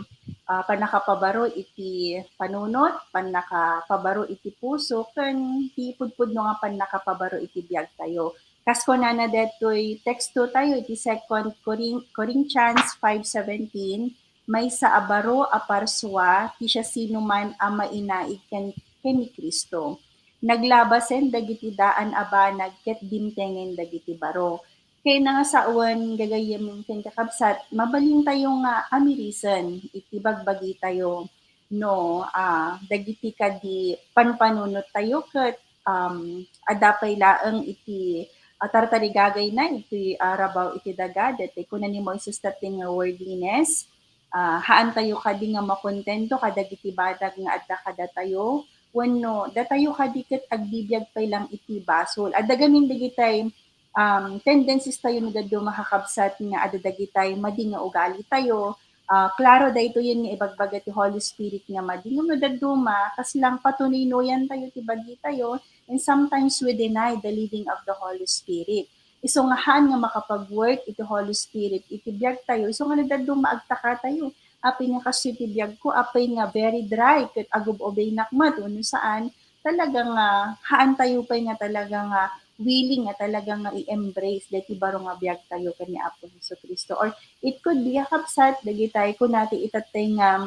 ah, pannakapabaro iti panunot, pannakapabaro iti puso, ken ti pudpudno nga pannakapabaro iti biag tayo. Kas kunana daytoy teksto tayo iti Second Corin-, Corinthians five seventeen, maysa a baro a parsua ti siasinoman a mainaig ken, ken ni Cristo. Naglabasen dagiti daan a banag ket dimtengen dagiti baro. Ken nangasawen, gagayyem ken kakabsat, mabalin tayo nga amirisen iti bagbagi tayo no, ah, dagiti kadi panpanunot tayo ket, um, adda pay laeng iti, ah, tartarigagayna iti, ah, rabaw iti daga, daytoy kuna ni Moises tattay nga worldliness. Ah, haantayo kadi nga makontento kadagiti banag nga adda kadatayo, wenno datayo kadi ket agbibiag pay lang iti basol. Adda gamin dagitay, um, tendencies tayo no dadduma, kakabsat, nga adda dagitay madi nga ugali tayo. Ah, klaro daytoyen nga ibagbaga ti Holy Spirit nga madi. Ngem no dadduma, kasla patunuynuyan tayo ti bagi tayo, and sometimes we deny the leading of the Holy Spirit. Isu nga haan nga makapag-work iti Holy Spirit iti biag tayo, isu nga no dadduma agtaka tayo. Apay nga kastoy ti biag ko, apay nga very dry, ket agub-ubeynak met, wenno saan, talaga nga haan tayo pay nga talaga nga willing nga talaga nga i-embrace daytoy baro nga biag tayo ken ni Apo Jesu-Cristo. Or it could be, a kabsat, dagitay kunati itattay nga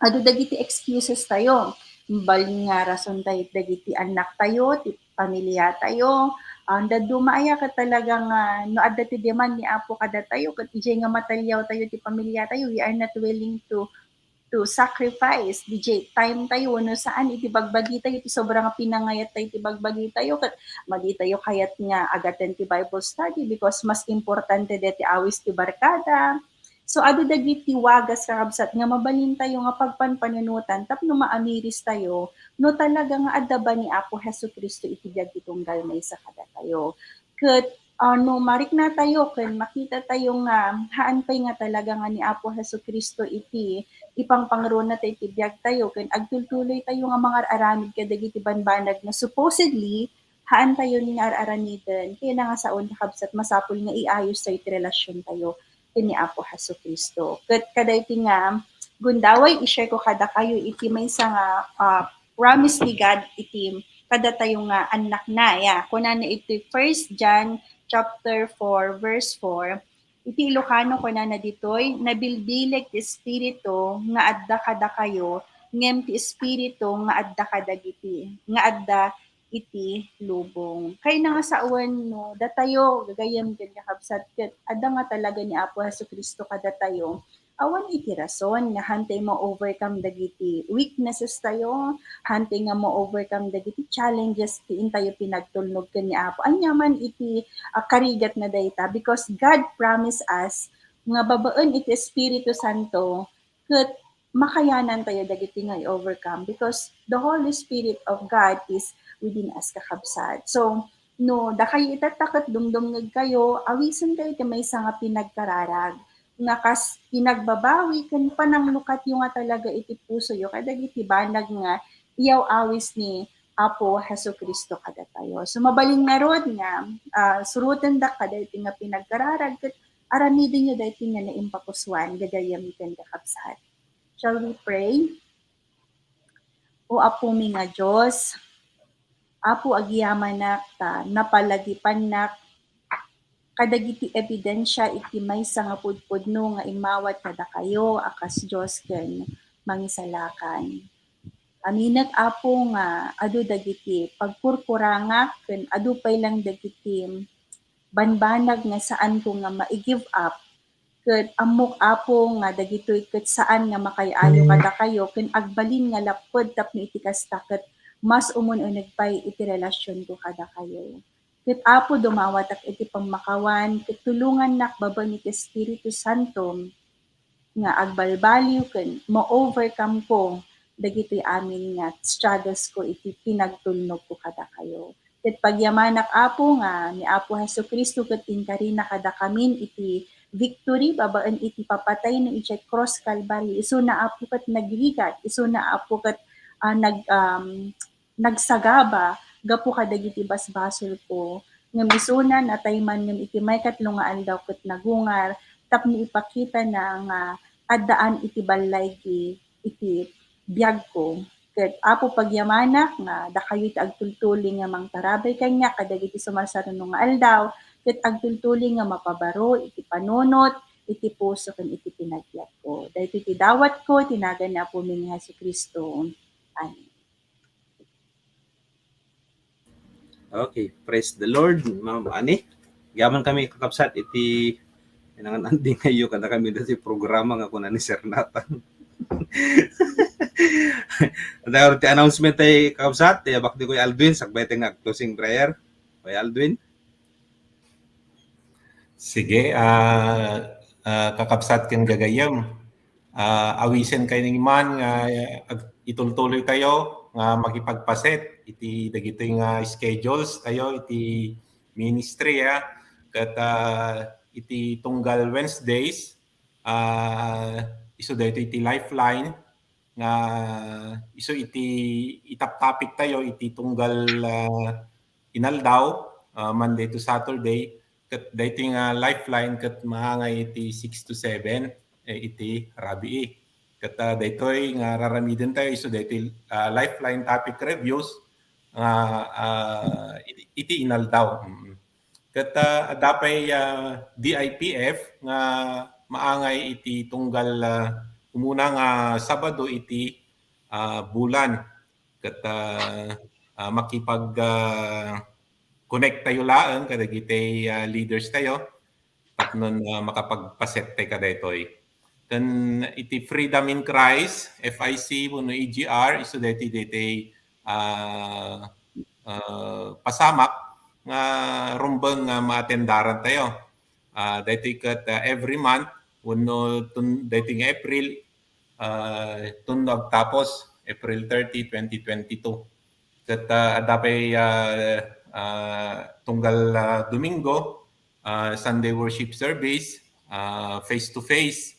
adu dagiti excuses tayo. Balin nga rason tayo dagiti annak tayo, ti pamilya tayo. Ang dadduma aya ket talaga nga no adda ti demand ni Apo kadatayo, ket idiay nga mataliaw tayo ti pamilya tayo, we are not willing to to sacrifice, didiay time tayo, no saan iti bagbagi tayo, iti sobra nga pinangayat tayo iti bagbagi tayo, ket madi tayo kayat nga agaten ti Bible study because mas importante deti awis ti barkada. So, adu dagiti wagas, kakabsat, nga mabalin tayo nga pagpanpanunotan tapno maamiris tayo no talaga nga adda ba ni Apo Jesu-Cristo iti biag ti tunggal maysa kadatayo. Ket ah, no marikna tayo ken makita tayo nga haan pay nga talaga nga ni Apo Jesu-Cristo iti ipangpangruna tayo iti biag tayo ken agtultuloy tayo nga mangar-aramid kadagiti banbanag nga supposedly haan tayo nga ar-aramiden, kayatna nga sao, kakabsat, masapul nga iayos tayo ti relasyon tayo ken ni Apo Jesu-Cristo. Ket kadaytoy nga gundaway, i-share ko kadakayo iti maysa nga, ah, promise ni God iti kadatayo nga annakna. Ya, kunana iti First John chapter four, verse four, iti Ilocano, kunana ditoy, "Nabilbileg ti Espiritu nga adda kadakayo, ngem ti Espiritu nga adda kadagiti, nga adda iti lubong." Kayatna nga sawen no datayo, gagayyem ken kakabsat, ket adda nga talaga ni Apo Jesu-Cristo kadatayo. Awan iti rason nga hantay ma-overcome dagiti weaknesses tayo, hantay nga ma-overcome dagiti challenges ti intayo pinagtulnog ken ni Apo. Ania man iti, ah, karigat na dayta, because God promised us nga babaen iti Espiritu Santo, ket makayanan tayo dagiti nga i-overcome because the Holy Spirit of God is within us, kakabsat. So, no dakayo itatta ket dumdumngeg kayo, awisen kayo ti maysa nga pinagkararag nga kas pinagbabawi ken pananglukatyo nga talaga iti pusoyo kadagiti banag nga iyaw-awis ni Apo Jesu-Cristo kadatayo. So, mabalin ngarud nga, ah, surotendak kadaytoy nga pinagkararag ket aramidenyo daytoy nga naimpapusuan, gagayyem ken kakabsat. Shall we pray? O Apomi nga Dios, Apo, agyamanak ta napalagipannak kadagiti ebidensia iti maysa nga pudpudno nga immawat kadakayo a kas Dios ken Mangisalakan. Aminek, Apo, nga adu dagiti pagkurkurangak ken adu pay lang dagiti banbanag nga saanko nga mai-give up. Ket ammok, Apo, nga dagitoy ket saan nga makaay-ayo kadakayo ken agbalin nga lapped tapno iti kasta ket mas umun-uneg pay iti relasionko kadakayo. Ket, Apo, dumawatak iti pammakawan ket tulongannak babaen iti Espiritu Santo nga agbalbaliw ken ma-overcome ko dagitoy amin nga struggles ko iti pinagtulnogko kadakayo. Ket pagyamanak, Apo, nga ni Apo Jesu-Cristo ket inkarina kadakamin iti victory babaen iti papatayna idiay cross Calvary. Isuna, Apo, ket nagrigat. Isuna, Apo, ket, ah, nag-, um, nagsagaba gapu kadagiti basbasolko. Ngem isuna, natay man ngem iti maikatlo nga aldaw ket nagungar tapno ipakitana nga addaan iti ballaygi iti biagko. Ket, Apo, pagyamanak nga dakayo ti agtultuloy nga mangtarabay kaniak kadagiti sumarsaruno nga aldaw, ket agtultuloy nga mapabaro iti panunot, iti puso, ken iti panagbiagko. Daytoy ti dawatko iti nagan ni Apomi nga Jesu-Cristo. Amen. Okay, praise the Lord, Ma'am Annie. Agyaman kami, kakabsat, iti nangan-andingayo kadakami ditoy programa nga kuna ni Sir Nathan. Adda ti announcement tayo, kakabsat, ti abak ni Kuya Aldwin, sakbay tayo nga closing prayer. Kuya Aldwin? Sige, ah, ah, kakabsat ken gagayyem. Ah, awisen kayo ni man nga, ah, ag-, itultuloy tayo nga makipagpaset iti dagitoy nga schedules tayo iti ministry, ah. Ket, ah, iti tunggal Wednesdays, ah, isu daytoy iti Lifeline nga isu iti itap-topic tayo iti tunggal, ah, inaldaw, ah, Monday to Saturday, ket daytoy nga Lifeline ket maangay iti six to seven, eh, iti rabii. Ket, ah, daytoy nga raramiden tayo isu daytoy, ah, Lifeline topic reviews nga, ah, iti, iti inaldaw. Mm. Ket, ah, adda pay, ah, D I P F nga maangay iti tunggal, ah, umuna nga Sabado iti, ah, bulan. Ket, ah, ah, makipag, ah, connect tayo laeng kadagiti, ah, leaders tayo tapno, ah, makapagpaset tayo kadaytoy. Ken iti Freedom in Christ, F I C, wenno E G R, isu daytoy, daytoy, ah, ah, pasamak nga rumbeng nga maatendaran tayo. Ah, daytoy ket, ah, every month, wenno tun-, daytoy nga April, ah, tunno agtapos, April thirty, twenty twenty-two. Ket, ah, adda pay, ah, ah, tunggal, ah, Domingo, ah, Sunday worship service, ah, face to face,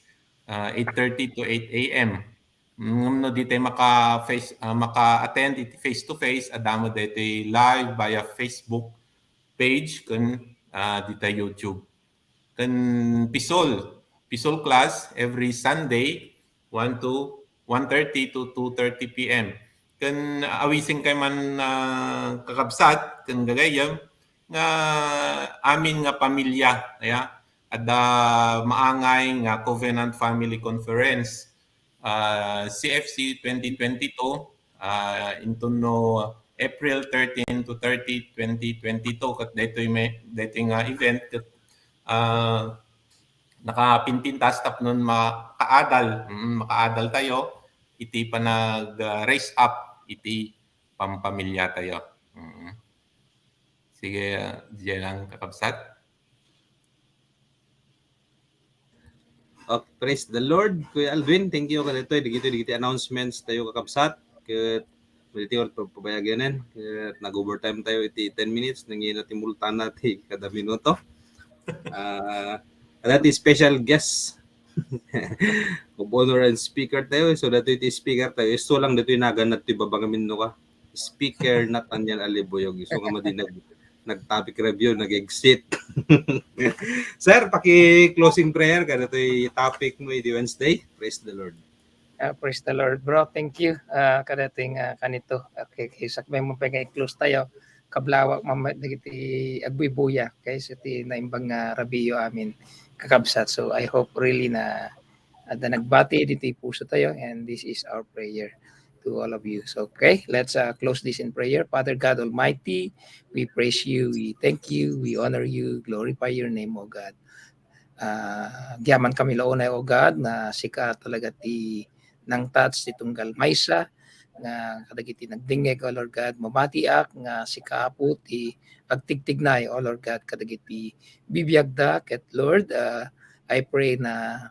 ah, eight thirty to eight A M. Ngem no di tayo maka-face, ah, maka-attend iti face to face, adda met daytoy live via Facebook page ken, ah, dita YouTube. Ken Pisol, Pisol class every Sunday, one to one thirty to two thirty P M. Ken awisen kayo man, ah, kakabsat, ken gagayyem, nga amin nga pamilya, aya, adda maangay nga Covenant Family Conference, ah, C F C twenty twenty-two, ah, inton no April thirteen to thirty, twenty twenty-two, ket daytoy may, daytoy nga event, ket, ah, nakapinpintas tapnon makaadal, mm, makaadal tayo iti panag, ah, raise up iti pampamilya tayo. Mm. Sige, ah, diyan lang, kakabsat. Oh, praise the Lord, Kuya Alvin. Thank you kadaytoy, dagitoy, dagiti announcements tayo, kakabsat. Ket, pwede tayo pabayaganen. Ket, nag-overtime tayo iti ten minutes. Nangina ti multana ti kada minuto. Ah, dati special guest of honor and speaker tayo. So, dati ti speaker tayo. Isu lang dati nagan na ti babang minno ka. Speaker Nathaniel Alibuyog. Isu nga madi nag-, nag-topic review, nag-exit. Sir, paki-closing prayer kadaytoy topic mo iti Wednesday. Praise the Lord. Ah, praise the Lord, bro. Thank you. Ah, kadaytoy nga kanito. Okay, okay. Sakbay mo pa nga i-close tayo. Kablawak mamay dagiti agbuybuya. Okay, so ti naimbag nga rabiyo amin kakabsat. So I hope really na adda nagbati ditoy puso tayo, and this is our prayer to all of you. So, okay, let's, uh, close this in prayer. Father God Almighty, we praise you, we thank you, we honor you, glorify your name, O God. Ah, agyaman kami la unay, O God, nga sika talaga ti nang-touch ti tunggal maysa nga kadagiti nagdingngeg, O Lord God, mabatiak nga sika, Apo, ti agtigtignay, O Lord God, kadagiti bibiagda. Ket, Lord, ah, I pray na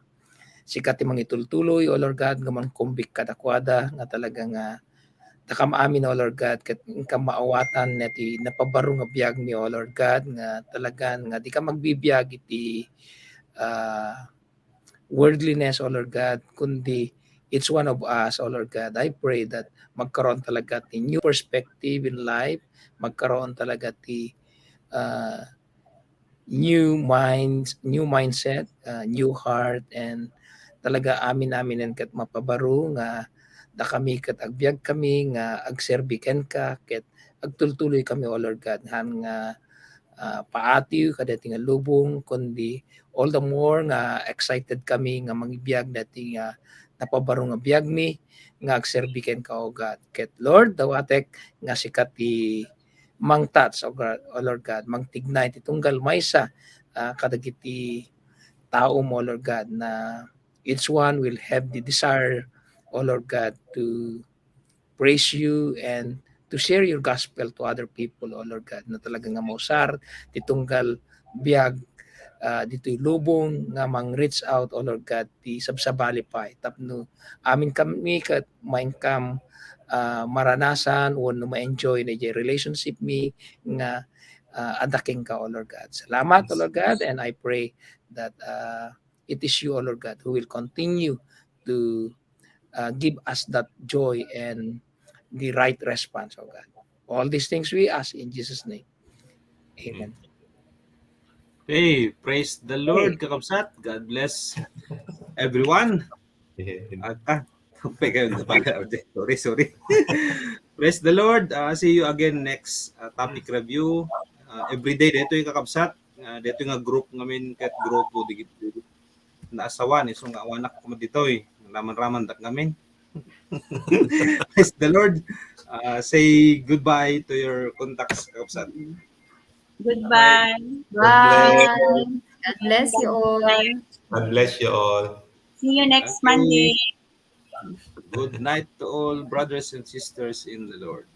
sika ti mangitultuloy, O Lord God, nga mangkumbik kadakuada nga talaga nga dakam amin, O Lord God, ket inka maawatan nga ti napabaro nga biagmi, O Lord God, nga talagan nga dika magbibiag iti, ah, worldliness, O Lord God, kundi each one of us, O Lord God. I pray that magkaroon talaga ti new perspective in life, magkaroon talaga ti, ah, new minds, new mindset, ah, new heart, and talaga amin-aminen ket mapabaro nga dakami ket agbiag kami nga agserbi kenka ket agtultuloy kami, O Lord God, han nga, ah, paatiw kadaytoy nga lubong, kundi all the more nga excited kami nga mangbiag daytoy nga napabaro nga biagmi nga agserbi kenka, O God. Ket Lord, dawatek nga sika ti mangtouch, O God, O Lord God, mangtignay ti tunggal maysa, ah, kadagiti tao mo, Lord God, na each one will have the desire, O Lord God, to praise you and to share your gospel to other people, O Lord God, na talaga nga mausar ti tunggal biag ah, ditoy lubong nga mang-reach out, O Lord God, ti sabsabali pay tapno amin kami ket maikam, ah, maranasan wenno ma-enjoy daydiay relationship mi nga, ah, adda kenka, O Lord God. Salamat, O Lord God, and I pray that, ah, it is you, O Lord God, who will continue to, uh, give us that joy and the right response, O God. All these things we ask in Jesus' name. Amen. Hey, praise the Lord, kakabsat. God bless everyone. At, ah, sorry, sorry. Praise the Lord. Uh, see you again next, uh, topic review. Uh, every day, daytoy, kakabsat. Uh, daytoy nga group ngamin, ket grupo, di, di, naasawan, isu nga awanak koma ditoy. Raman-raman dak ngamin. Praise the Lord. Uh, say goodbye to your contacts, kakabsat. Goodbye. Bye. God bless you all. God bless you all. See you next Okay. Monday. Good night to all brothers and sisters in the Lord.